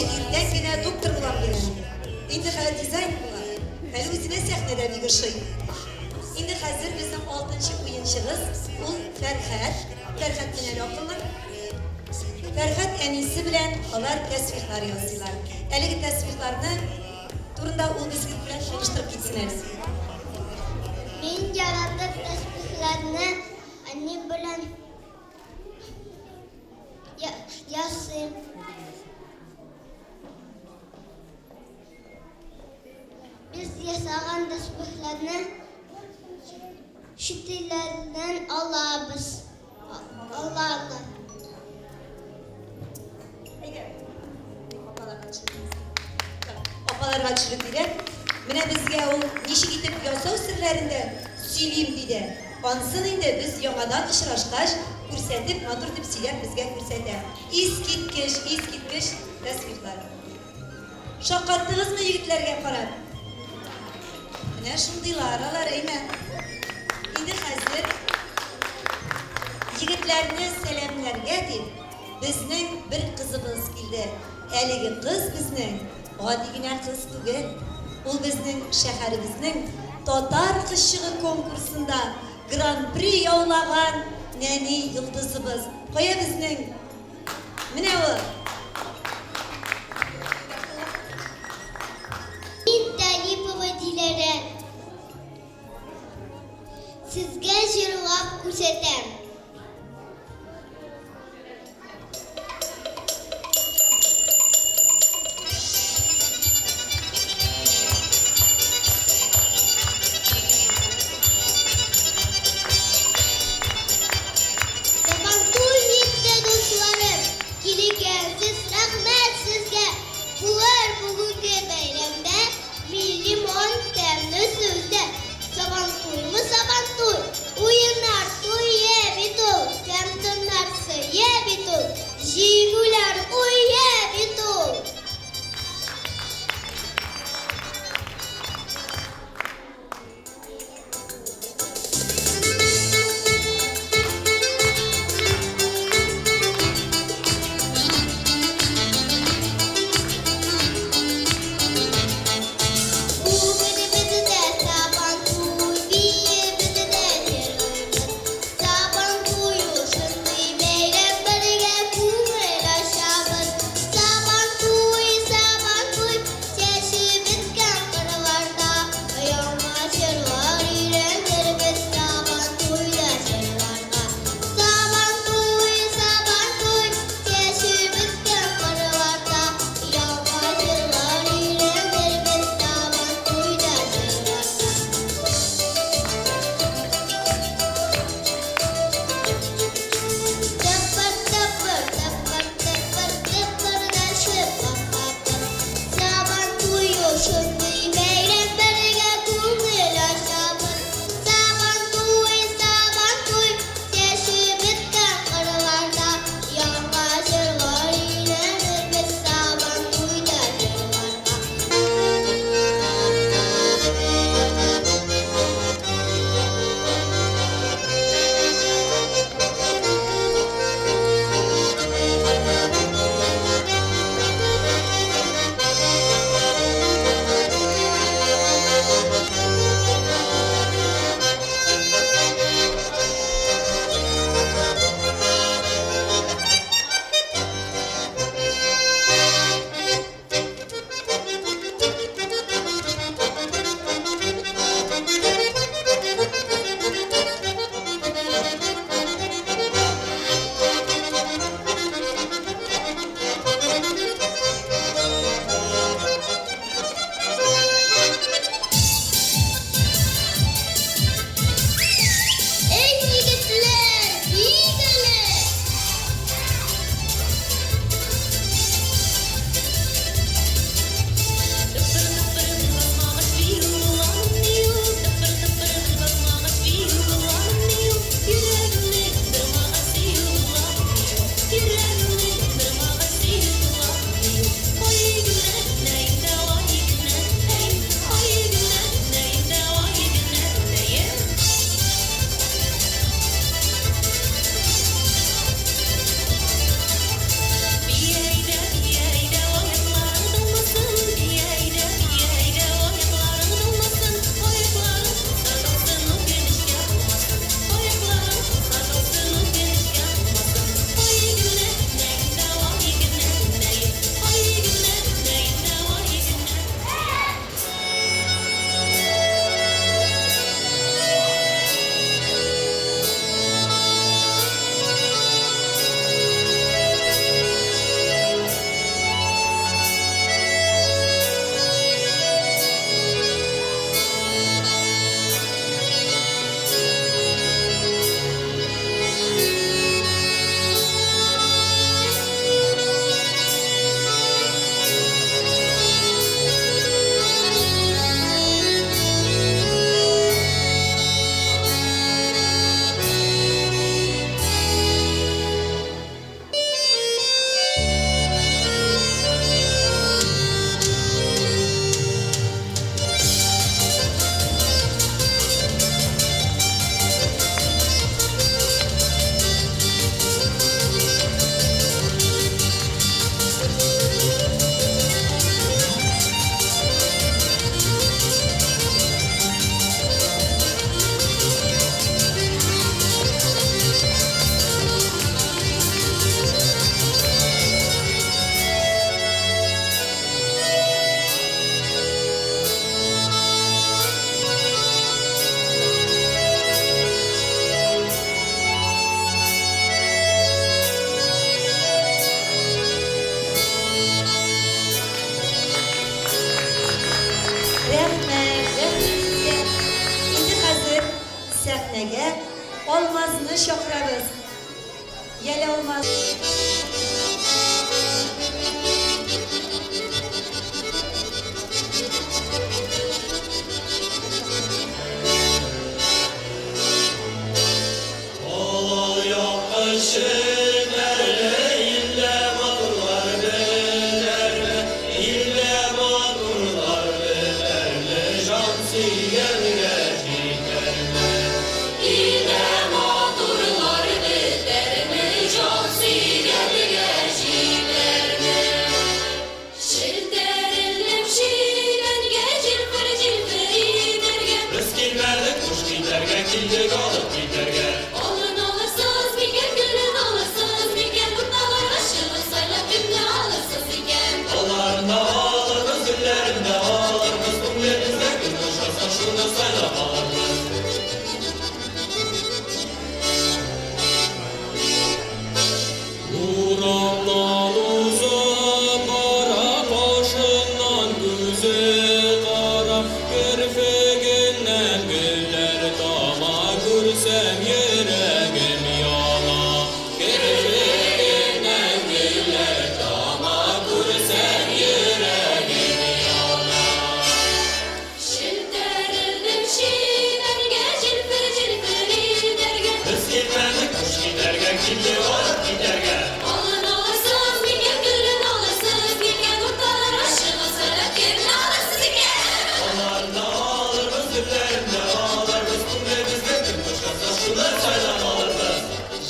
Әле иртән генә доктор булам дигән. Инде хәзер дизайнер була. Әле үзенә сәхнәдә бик ошый. Инде хәзер безнең алтынчы уенчыбыз, ул Фәрхәт. Фәрхәт менә әле акыллы. Фәрхәт әнисе белән алар тәсбихлар ясыйлар. Әлеге тәсбихларны турында ул безнең белән таныштырып китсен әле. Мин яратып тәсбихләрне әни белән ясыйм. Без ясаган тәсбихләрне чит илләрдән алабыз. Алалар. Әйдә. Апаларга төшерегез. Апаларга төшереп бирә. Менә безгә ул ничек итеп ясау серләрен дә сөйлим диде. Ансын инде без яңадан очрашкач, күрсәтеп, матур итеп сөйләп безгә күрсәтә. Искиткеч, искиткеч тәсбихлар. Шаккаттыгызмы егетләргә карап? Менә шундыйлар алар, әйме? Инде хәзер егетләрне сәламләргә дип безнең бер кызыбыз килде. Әлеге кыз безнең гади генә кыз түгел. Ул безнең шәһәребезнең Татар кызчыгы конкурсында Гран-при яулаган нәни йолдызыбыз. Кая безнең? Менә ул! Мин Талипова Диләрә. Сезгә җырлап күрсәтәм. Сабантуй җитте, дусларым, килгәнсез, рәхмәт сезгә. Булыр бүгенге бәйрәмдә милли моң, тәмле сүз дә. Сабантуймы Сабантуй, уеннар туе бит ул, тәм-томнар сые бит ул, җиңүләр уе бит ул. Бүген бездә Сабантуй, биебез дә җырлыйбыз. Сабантуй ул шундый бәйрәм, бергә күңел ачабыз. Сабантуй, Сабантуй, чәчеп беткән кырларда яңа җырлар өйрәнербез Сабантуйда җырларга. Сабантуй, Сабантуй, чәчеп беткән кырларда яңа җырлар өйрәнербез Сабантуйда җырларга. Тыпыр-тыпыр, тыпыр-тыпыр, тыпырдашып агабыз. Сабантуй ул шундый бәйрәм, бергә күңел ачабыз. Сабантуй, Сабантуй, чәчеп беткән кырларда яңа җырлар өйрәнербез Сабантуйда җырларга. Эй, егетләр, биик әле! Тыпыр-тыпыр бер басмагач бию буламыни ул? Тыпыр-тыпыр бер басмагач бию буламыни ул? Йөрәгем Алмазны чакырабыз. Яле, Алмаз. Челтәрелеп чирәнгә җилфер-җилфер итәргә. Без килмәдек буш китәргә, килдек алып китәргә. Алын алырсыз микән, гөлен алырсыз микән, урталарга чыгып сайлап кемне алырсыз икән? Алларын да алырбыз, гөлләрен дә алырбыз, күңелебезгә кем ошаса, шуны сайлап алырбыз. Урамнан узып бара, кашыннан күзе кара, керфегеннән гөлләр тама, күрсәм йөрәгем яна. Керфегеннән гөлләр тама, күрсәм йөрәгем яна. Челтәрелеп чирәнгә җилфер-җилфер итәргә. Без килмәдек буш китәргә, килдек алып китәргә. Алын алырсыз микән, гөлен алырсыз микән, урталарга чыгып сайлап кемне алырсыз икән? Алларын да алырбыз, гөлләрен дә алырбыз, күңелебезгә кем ошаса, шуны сайлап алырбыз.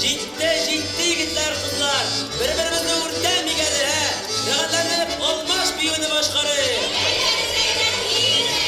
Җитте, җитте, егетләр, кызлар! Бер-беребезне үртәмик әле, ә? Рәхәтләнеп, алмаш биюне башкарыйк! Әйдәгез, әйдәгез, егетләр!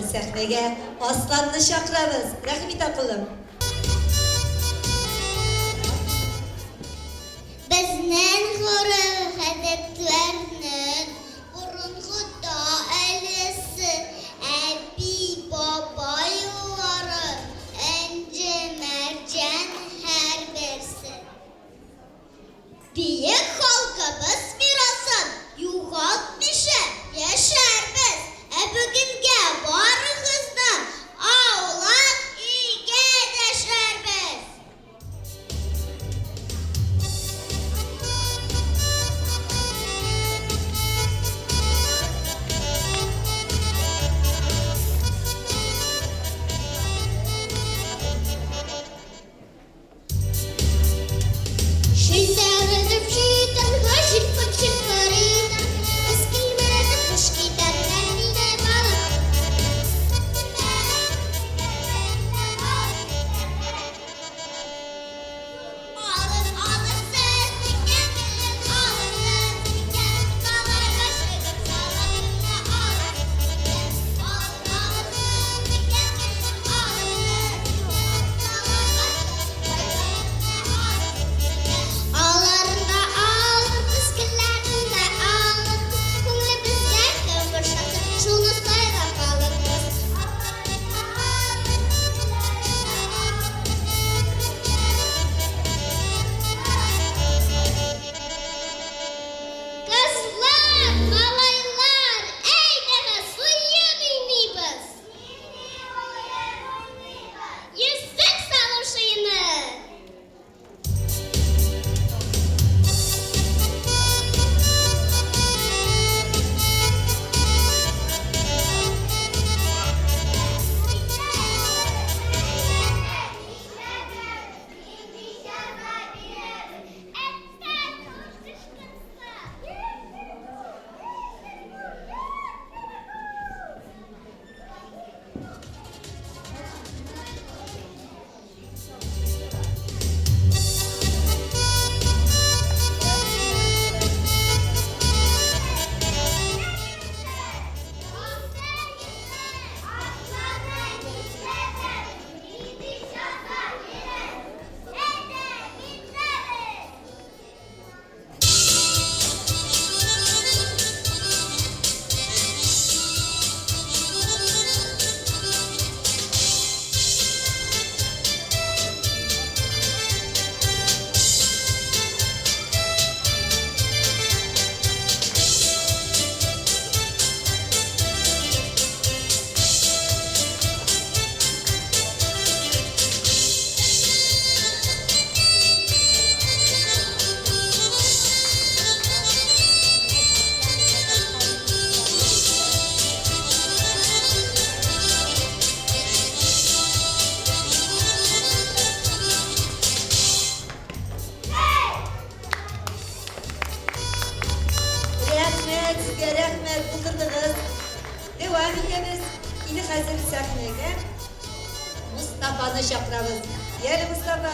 сәхнәгә Асланны чакырабыз. Рәхим ит, акыллым. Безнең гореф-гадәтләрнең борынгыда әлесе, әби-бабай еллары, энҗе-мәрҗән һәрберсе. Бөек халкыбыз мирасын югалтмыйча яшәрбез. Ә бүгенгә барыгызны аулак өйгә дәшәрбез. Аларында алырбыз, гөлләрендә алырбыз, Күңелебезгә кем ошаса, шуны сайлап алырбыз. Кызлар, малайлар, әйдәгез, уен уйныйбыз! Йөзек салыш уены! Рәхмәт сезгә, рәхмәт, булдырдыгыз. Дәвам итәбез. Инде хәзер сәхнәгә Мустафаны чакырабыз. Яле, Мустафа.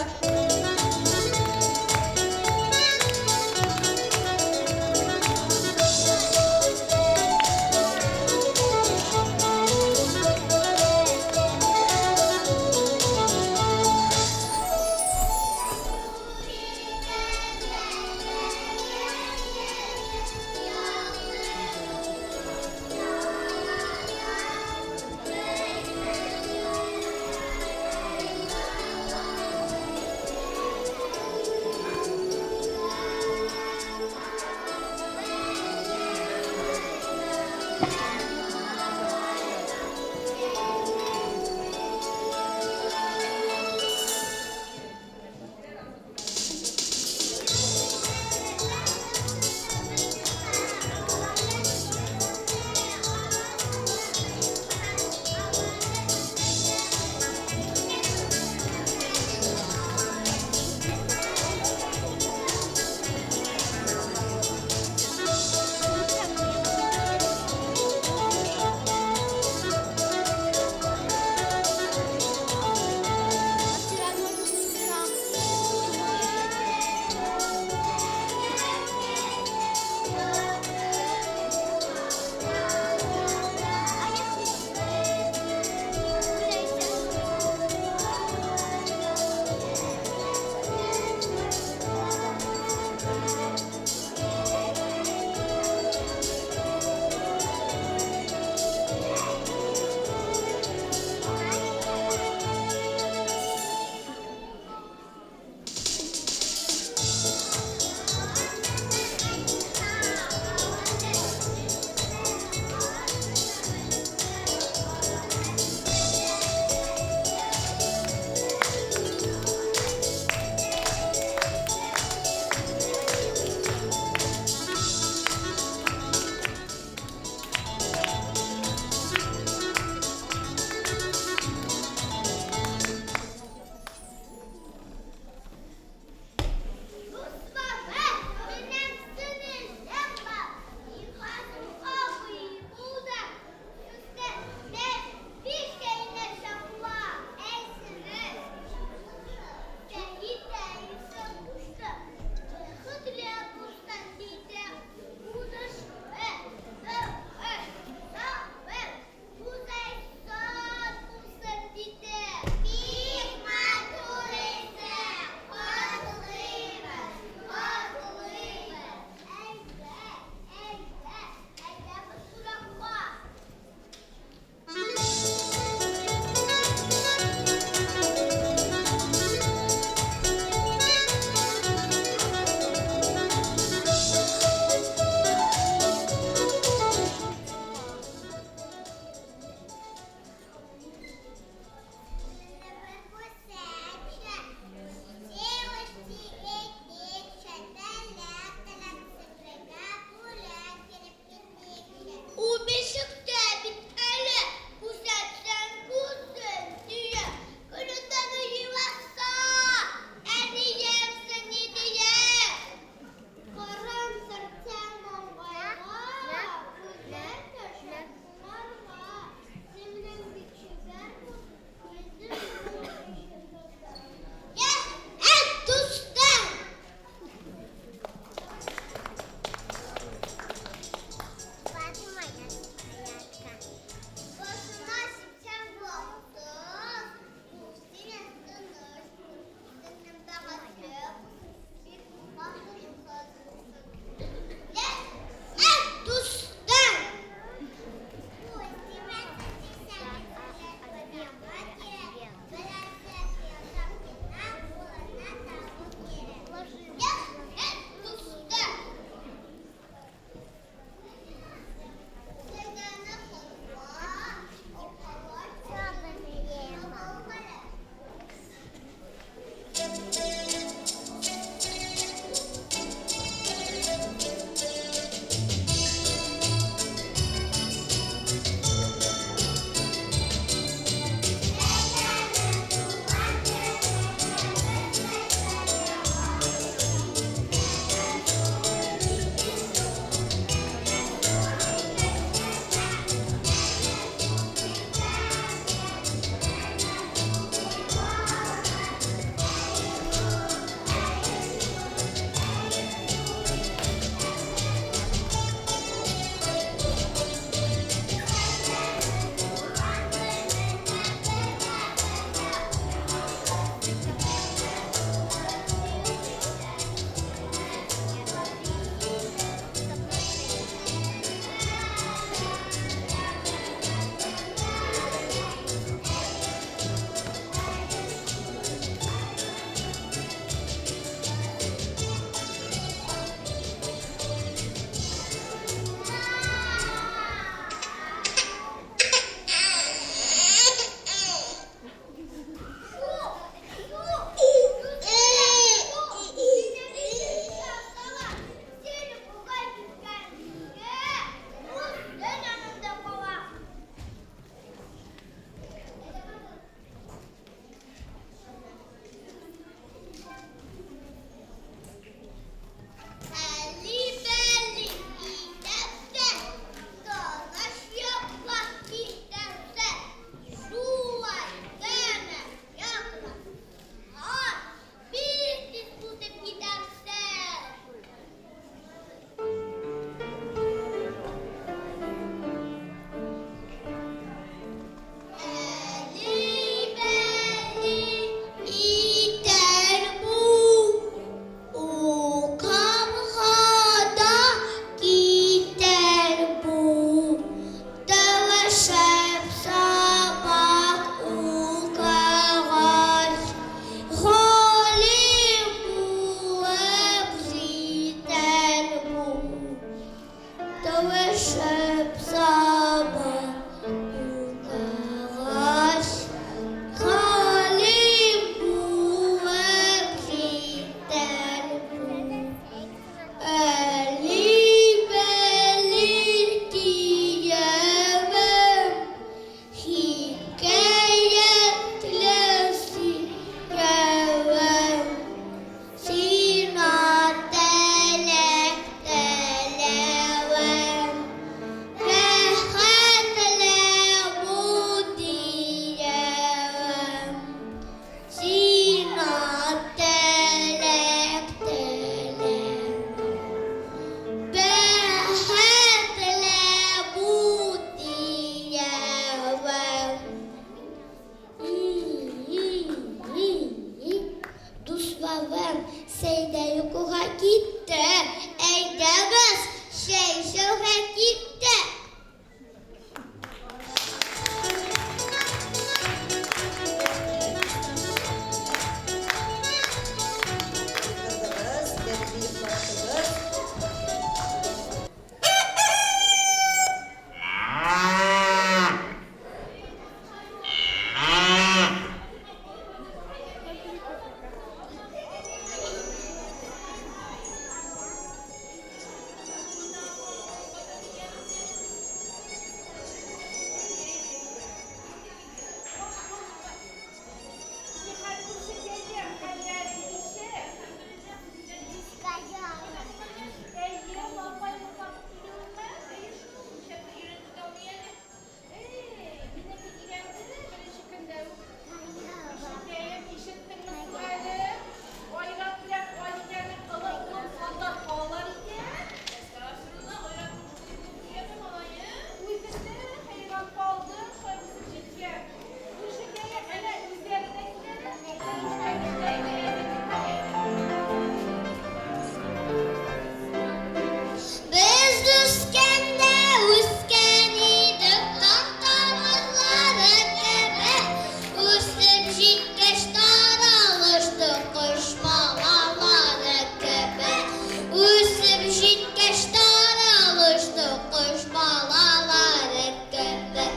Үсеп җиткәч таралыштык кош балалары кебек. Үсеп җиткәч таралыштык кош балалары кебек.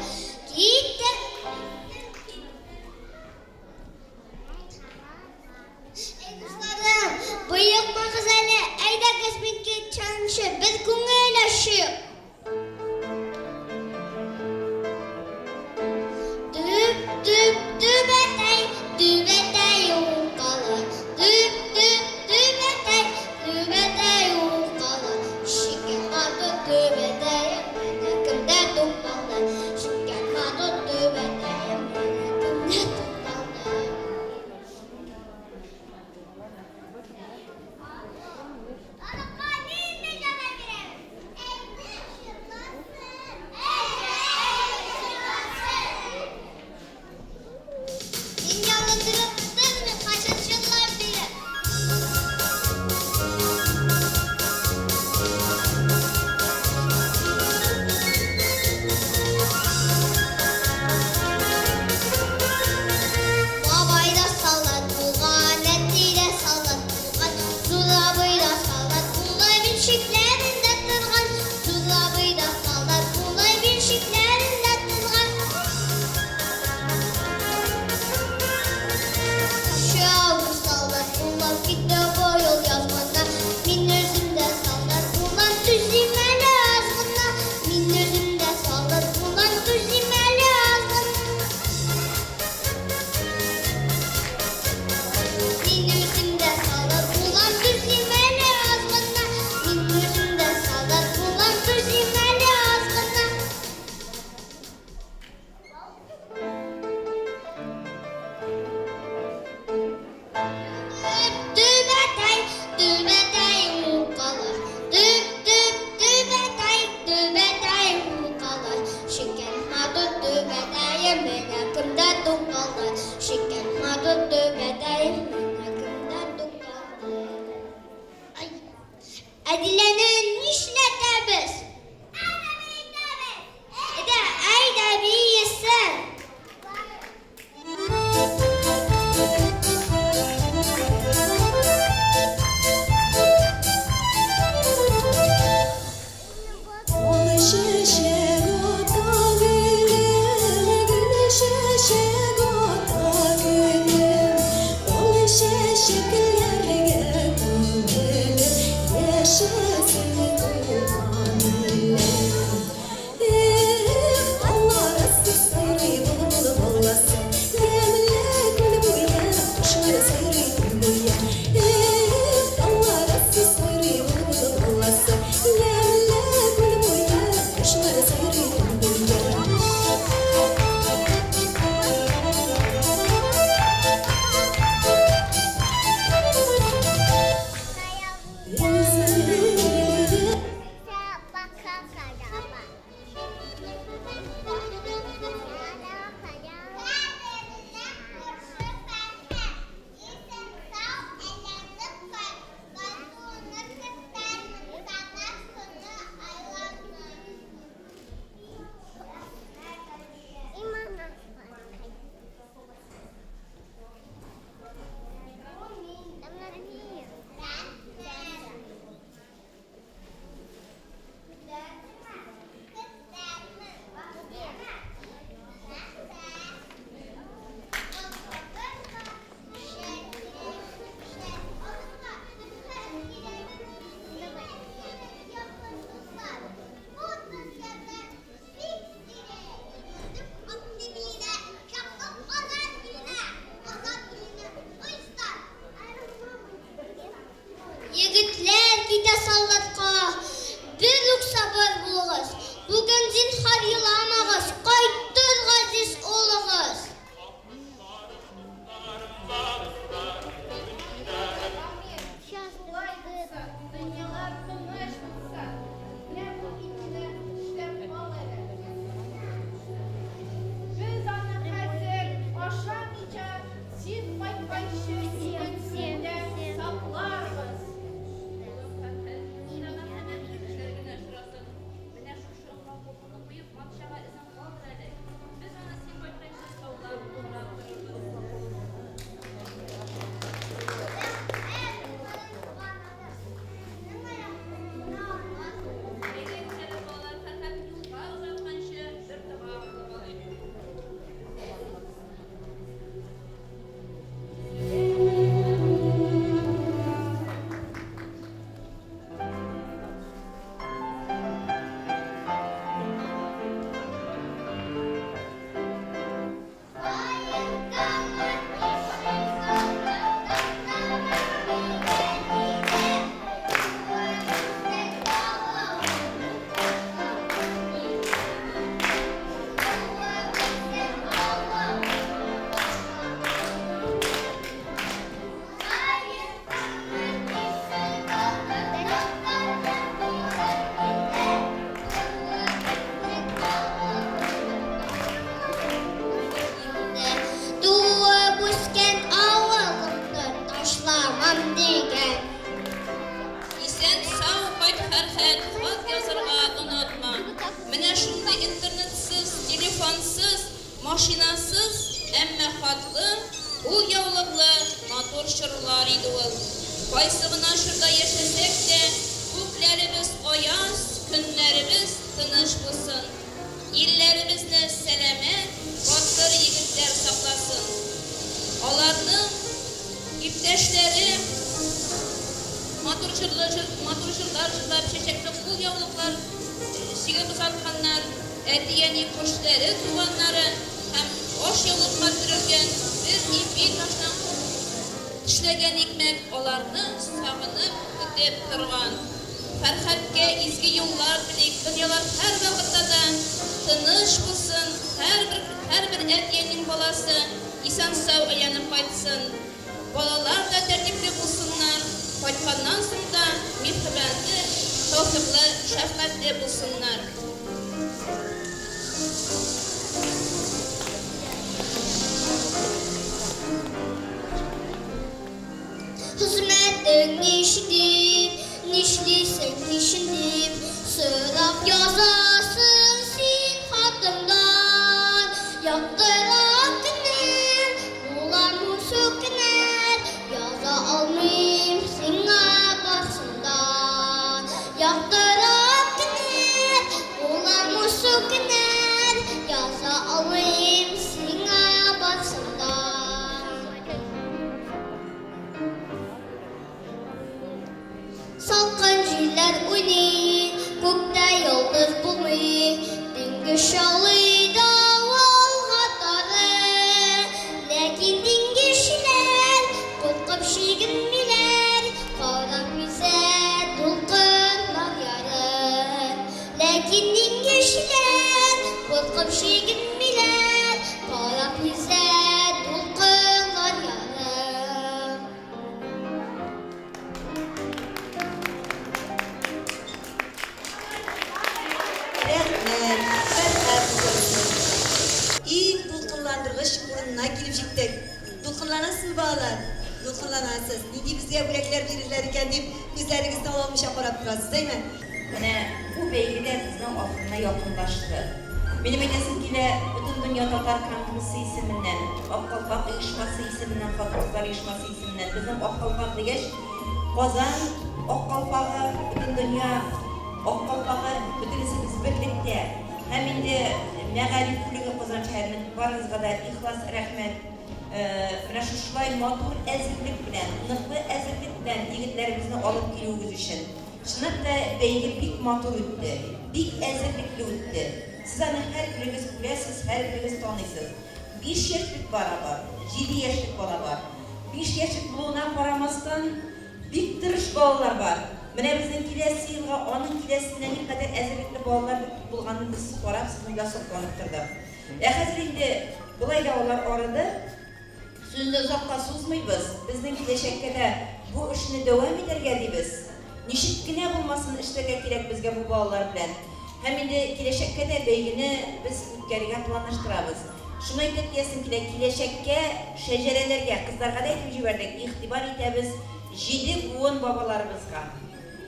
Киттек. Әй, дусларым, боекмагыз әле, әйдәгез мин киткәнче бер күңел ачыйк. Төп, төп, түбәтәй, түбәтәй укалы. Төп, төп, түбәтәй, түбәтәй укалы. Чиккән матур түбәтәем, менә кемдә тукталды. Чиккән матур түбәтәем, менә кемдә тукталды. Халыкка нинди җавап бирәбез? Әйдә, җырласын! Әйдә, җырласын! Мин ялындырып тормыйм, кайчан җырлап бирәм. Бабай да солдат булган, әти дә солдат булган, зур абый да солдат булган, мин чикләрендә торган. Зур абый да солдат булган, мин чикләрендә торган. Кече абый солдат булып китте быел яз гына. Мин үзем дә солдат булам, түзим әле аз гына. Мин үзем дә солдат булам, түзим әле аз гына. Мин үзем дә солдат булам, түзим әле аз гына. Мин үзем дә солдат булам, түзим әле аз гына. Төп, түбәтәй, түбәтәй укалы. Төп, төп, түбәтәй, түбәтәй укалы. Чиккән матур түбәтәем, менә кемдә тукталды. Чиккән матур түбәтәем, менә кемдә тукталды. Ай, Әдиләне нишләтәбез? Әйдә, әйдә, биесен. Ул чәчәк ата гөлем, гөл чәчәк ата гөлем. Ул чәчәкләргә күмелеп яшәсен туган илем. Эх, таллар асты сайрый былбыл баласы, Ямьле күл буе, кошлар сайрый төн буе. Эх, таллар асты сайрый былбыл баласы, Ямьле күл буе, кошлар сайрый төн буе. Егетләр китә солдатка, бер үк сабыр булыгыз. Бүген зинһар еламагыз, кайтыр газиз улыгыз. Шулай булса, дөньялар тыныч булса, менә бу итне тешләп ал әле. Без аны хәзер ашамыйча, син кайтканчы синең түреңдә сакларбыз. Менә шушы онга кулыңны куеп, матчага эзен калдыр әле. Без аны син кайтканчы саулап, карап торырбыз. чорлар иде ул. Кайсы гына чорда яшәсәк тә, күкләребез аяз, көннәребез тыныч булсын. Илләребезне сәламәт, батыр егетләр сакласын. Аларның иптәшләре матур җырлы җыр, матур җырлар җырлап, чәчәкле кулъяулыклар чигеп озатканнар. Әти-әни, күршеләре, туганнары һәм ашъяулыкка төрелгән бер ипи таштан тешләгән икмәк аларны сагынып көтеп торган. Фәрхадкә изге юллар телик, дөньялар һәрвакытта да тыныч булсын, һәрбер һәрбер әти-әнинең баласы исән-сау әйләнеп кайтсын. Балалар да тәртипле булсыннар, кайтканнан соң да миһербанлы, тәүфыйклы, шәфкатьле булсыннар. Хезмәтең ничек дип, нишлисең кичен дип, сорап язасың син хатыңда. Яктырак көннәр, буламы сүкенер, яза алмыйм сиңа барсын да. Яктырак көннәр, буламы сүкенер, яза алмыйм сиңа барсын да. Салкын җилләр уйный, күктә йолдыз булмый, Диңгез шаулый давылга тары. Ләкин диңгезчеләр куркып чигенмиләр, Карап йөзә дулкыннар яры. Ләкин диңгезчеләр куркып чигенмиләр, Карап йөзә дулкыннар яры. Рәхмәт, Фәрхәт укыбызның иң дулкынландыргыч урынына килеп җиттек. Дулкынланасызмы, балалар? Дулкынланасыз. Нинди безгә бүләкләр бирерләр икән дип, күзләрегезне ала алмыйча карап торасыз, әйме? Менә бу бәйге дә безнең ахырына якынлашты. Минем әйтәсем килә, Бөтендөнья татар конгрессы исеменнән, Ак калфак оешмасы исеменнән, хатын-кызлар оешмасы исеменнән, безнең Ак калфак дигәч, Казан Ак калфагы, Бөтендөнья Ак калфагы, бөтенесе без берлектә. Һәм инде мәгариф бүлеге Казан шәһәренең барыгызга да ихлас рәхмәт. Менә шушылай матур әзерлек белән, ныклы әзерлек белән егетләребезне алып килүегез өчен. Чынлап та, бәйге бик матур үтте, бик әзерлекле үтте. Сез аны һәрберегез күрәсез, һәрберегез таныйсыз. Биш яшьлек бала бар, җиде яшьлек бала бар. Биш яшьлек булуына карамастан, бик тырыш балалар бар. Менә безнең киләсе елга, аның киләсенә никадәр әзерлекле балалар булганын без карап, сезнең белән сокланып тордык. Ә хәзер инде болай да алар арыды. Сүзне озакка сузмыйбыз, безнең киләчәккә дә бу эшне дәвам итәргә дибез. Ничек кенә булмасын эшләргә кирәк безгә бу балалар белән. Һәм инде киләчәккә дә бәйгене без үткәрергә планлаштырабыз. Шуны әйтеп китәсем килә, киләчәккә шәҗәрәләргә, кызларга да әйтеп җибәрдек, игътибар итәбез җиде буын бабаларыбызга.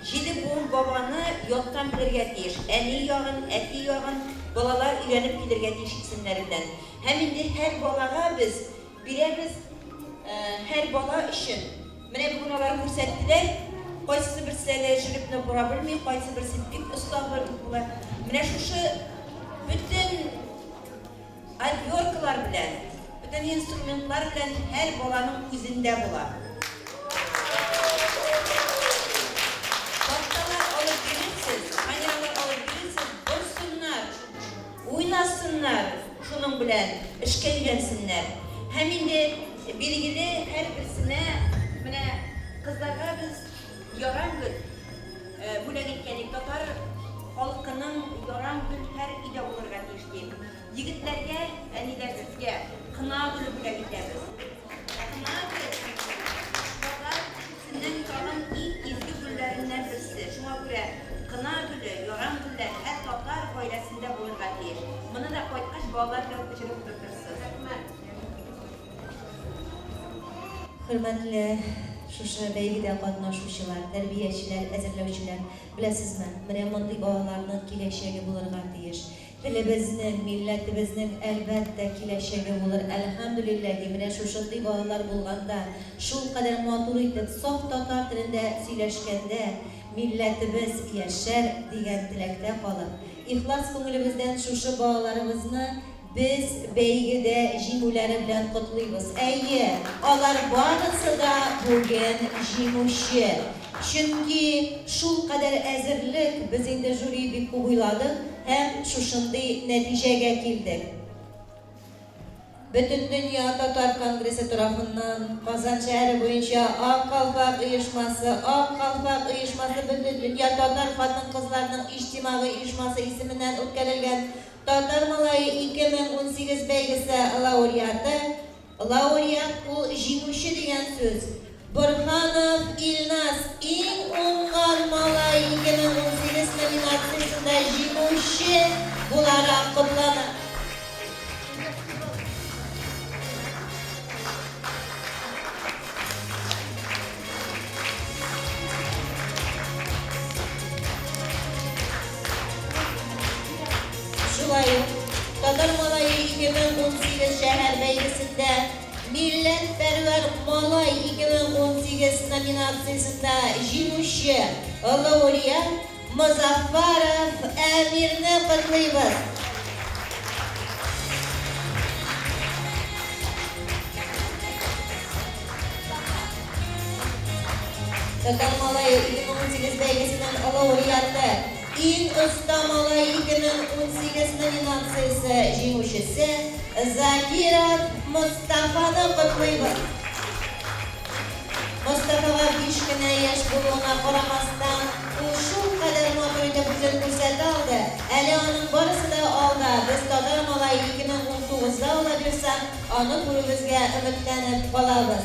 Җиде буын бабаны яттан белергә тиеш, әни ягын, әти ягын балалар өйрәнеп килергә тиеш исемнәре белән. Һәм инде һәр балага без бирәбез, һәр бала өчен. Менә бүген алар күрсәттеләр, кайсысы берсе әле жеребны бора белми, кайсы берсе бик оста була. Менә шушы бөтен отверткалар белән, бөтен инструментлар белән һәр баланың үзендә була. Такталар алып бирерсез, фанералар алып бирерсез, борсыннар. Уйнасыннар, шуның белән эшкә өйрәнсеннәр. Һәм инде, билгеле, һәрберсенә, менә кызларга без яран гөл бүләк иткән идек. Татар халкының яран гөл һәр өйдә булырга тиеш дип. Егетләргә, әниләр, сезгә кына гөле бүләк итәбез. Кына гөл, татар кешесенең тагын иң изге гөлләреннән берсе. Шуңа күрә кына гөле, яран гөлләр һәр татар гаиләсендә булырга тиеш. Моны да кайткач балалар белән күчереп утыртырсыз. Рәхмәт. Хөрмәтле шушы бәйгедә катнашучылар, тәрбиячеләр, әзерләүчеләр, беләсезме, менә мондый балаларның киләчәге булырга тиеш. Телебезнең, милләтебезнең, әлбәттә, киләчәге булыр. Әлхәмдүлилләһи, менә шушындый балалар булганда, шулкадәр матур итеп, саф татар телендә сөйләшкәндә, милләтебез яшәр, дигән теләктә калып, ихлас күңелебездән шушы балаларыбызны без бәйгедә җиңүләре белән котлыйбыз. Әйе, алар барысы да бүген җиңүче. Чөнки шулкадәр әзерлек, без инде жюри бик күп уйладык һәм шушындый нәтиҗәгә килдек. Бөтендөнья татар конгрессы тарафыннан Казан шәһәре буенча Ак калфак оешмасы, Ак калфак оешмасы Бөтендөнья татар хатын-кызларының иҗтимагый оешмасы исеменнән үткәрелгән Татар малае 2018 бәйгесе лауреаты, лауреат ул җиңүче дигән сүз, Борһанов Илназ Иң уңган малай 2018 номинациясендә җиңүче буларак котлана. Шулай ук Татар малае 2018 шәһәр бәйгесендә Милләтпәрвәр малай 2018 номинациясендә җиңүче лауреат Мозаффаров Әмирне котлыйбыз! Татар малае 2018 бәйгесенең лауреаты, Иң оста малай 2018 номинациясе җиңүчесе Закиров Мостафаны котлыйбыз! Мостафага биш кенә яшь булуына карамастан, ул шулкадәр матур итеп үзен күрсәтә алды, әле аның барысы да алда, без Татар малае 2019 да ала бирса, аны күрүебезгә өметләнеп калабыз.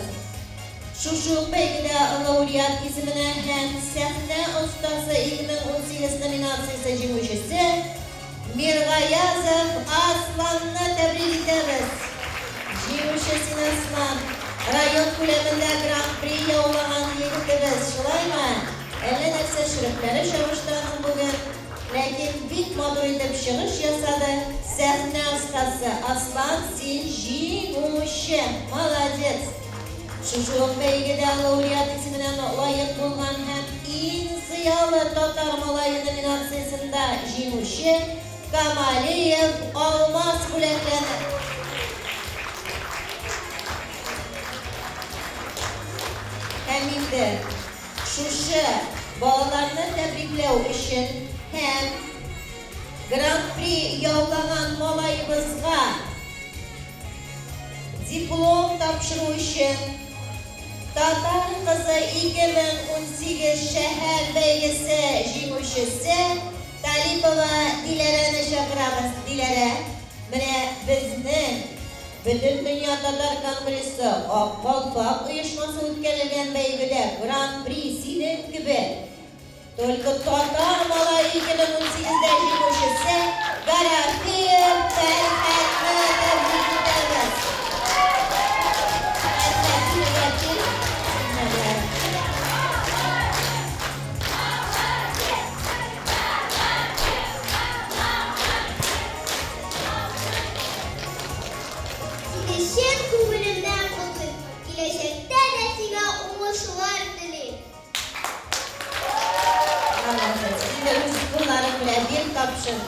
Шушы ук бәйгедә лауреат исеменә һәм Сәхнә остасы 2018 номинациясе җиңүчесе, Миргаязов Асланны тәбрик итәбез! Җиңүче син, Аслан! Район күләмендә Гран-при яулаган егетебез, шулаймы? Әллә нәрсә шөрепләре чабышты аның бүген, ләкин бик матур итеп чыгыш ясады, сәхнә остасы! Аслан, син җиңүче! Молодец! Шушы ук бәйгедә лауреат исеменә лаек булган һәм Иң зыялы татар малае номинациясендә җиңүче Камалиев Алмаз бүләкләнә. Һәм инде шушы балаларны тәбрикләү өчен һәм Гран-при яулаган малаебызга, Диплом тапшыру өчен Татар кызы 2018 шәһәр бәйгесе җиңүчесе Талипова Диләрәне чакырабыз. Диләрә, менә безнең Бөтендөнья татар конгрессы Ак калфак оешмасы үткәрелгән бәйгедә Гран-при синең кебек Только татар малае 2018 дә җиңүчесе Гарафиев Фәрхәтне тәбрик итәбез! Фәрхәт, бирегә кил. Сәхнәгә. Сине чын күңелемнән котлыйм, киләчәктә дә сиңа уңышлар телим! Молодец. Инде үз кулларың белән бир тапшыр.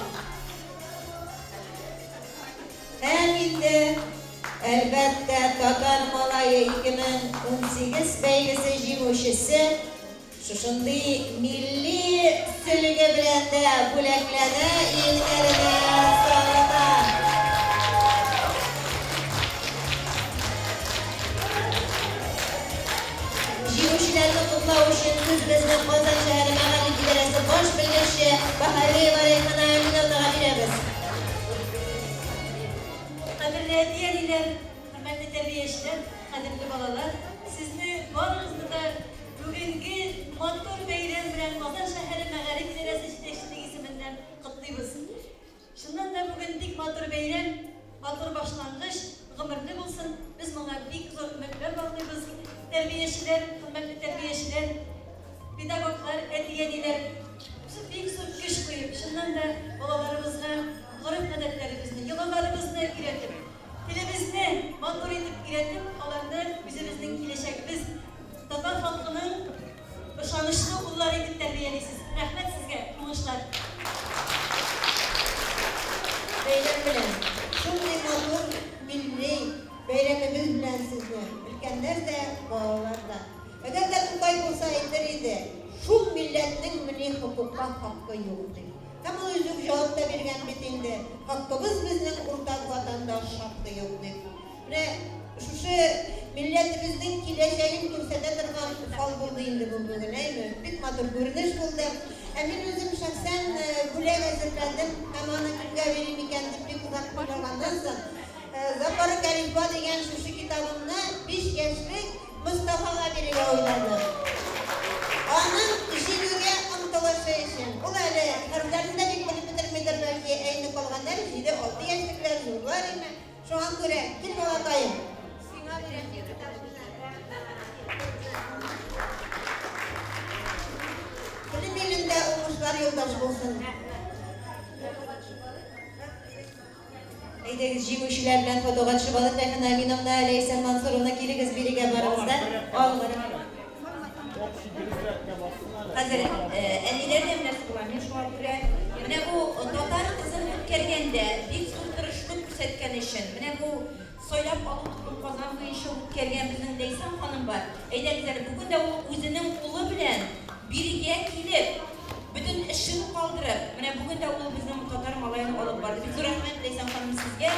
Һәм инде, әлбәттә, Татар малае 2018 бәйгесе җиңүчесе шушындый милли сөлге белән дә бүләкләнә, иңнәренә салына. Җиңүчеләрне котлау өчен сүз безнең Казан шәһәре мәгариф идарәсе баш белгече Баһавиева Рәйхана Әминовнага бирәбез. Кадерле әти-әниләр, хөрмәтле тәрбиячеләр, кадерле балалар, сезне барыгызны да бүгенге матур бәйрәм белән Казан шәһәре мәгариф идарәсе җитәкчелеге исеменнән котлыйбыз. Чыннан да бүген бик матур бәйрәм, матур башлангыч, гомерле булсын, без моңа бик зур өметләр баглыйбыз. Тәрбиячеләр, хөрмәтле тәрбиячеләр, педагоглар, әти-әниләр бик зур көч куеп, чыннан да балаларыбызга гореф-гадәтләребезне, йолаларыбызны өйрәтеп, телебезне матур итеп өйрәтеп, аларны үзебезнең киләчәгебез, татар халкының ышанычлы уллары итеп тәрбиялисез. Рәхмәт сезгә, уңышлар! Бәйрәм белән! Шундый матур милли бәйрәмебез белән сезне, өлкәннәр дә, балалар да! Әгәр дә Тукай булса әйтер иде, шул милләтнең мени хокукка хакы юк дип. Һәм ул үзе үк җавап та биргән бит инде, хаккыбыз безнең уртак ватанда шактый юк дип. Менә шушы милләтебезнең киләчәген күрсәтә торган фал булды инде бу бүген, әйме? Бик матур күренеш булды. Ә мин үзем шәхсән бүләк әзерләдем һәм аны кемгә бирим икән дип бик озак уйлаганнан соң, Запарык әлифба дигән шушы китабымны биш яшьлек Мостафага бирергә уйладык. Аның җиңүгә омтылышы өчен. Ул әле хәрефләрне дә бик белеп бетермидер, бәлки, ә инде калганнары җиде-алты яшьлекләр, зурлар име. Шуңа күрә, кил, балакаем. Сиңа бирәм китабымны. Белем илендә уңышлар юлдаш булсын. Әйдәгез, җиңүчеләр белән фотога төшеп алыйк. Рәйхана Әминовна, Ләйсән Мансуровна, килегез бирегә барыгыз да. Алыгыз. Хәзер әниләр дә менә була. Мин шуңа күрә менә бу татар кызын үткәргәндә бик зур тырышлык күрсәткән өчен, менә бу сайлап алу бөтен Казан буенча үткәргән безнең Ләйсән ханым бар. Әйдәгез әле, бүген дә ул үзенең улы белән бирегә килеп, Бөтен эшен калдырып, менә бүген дә ул безнең татар малаен алып барды. Бик зур рәхмәт, Ләйсән ханым, сезгә.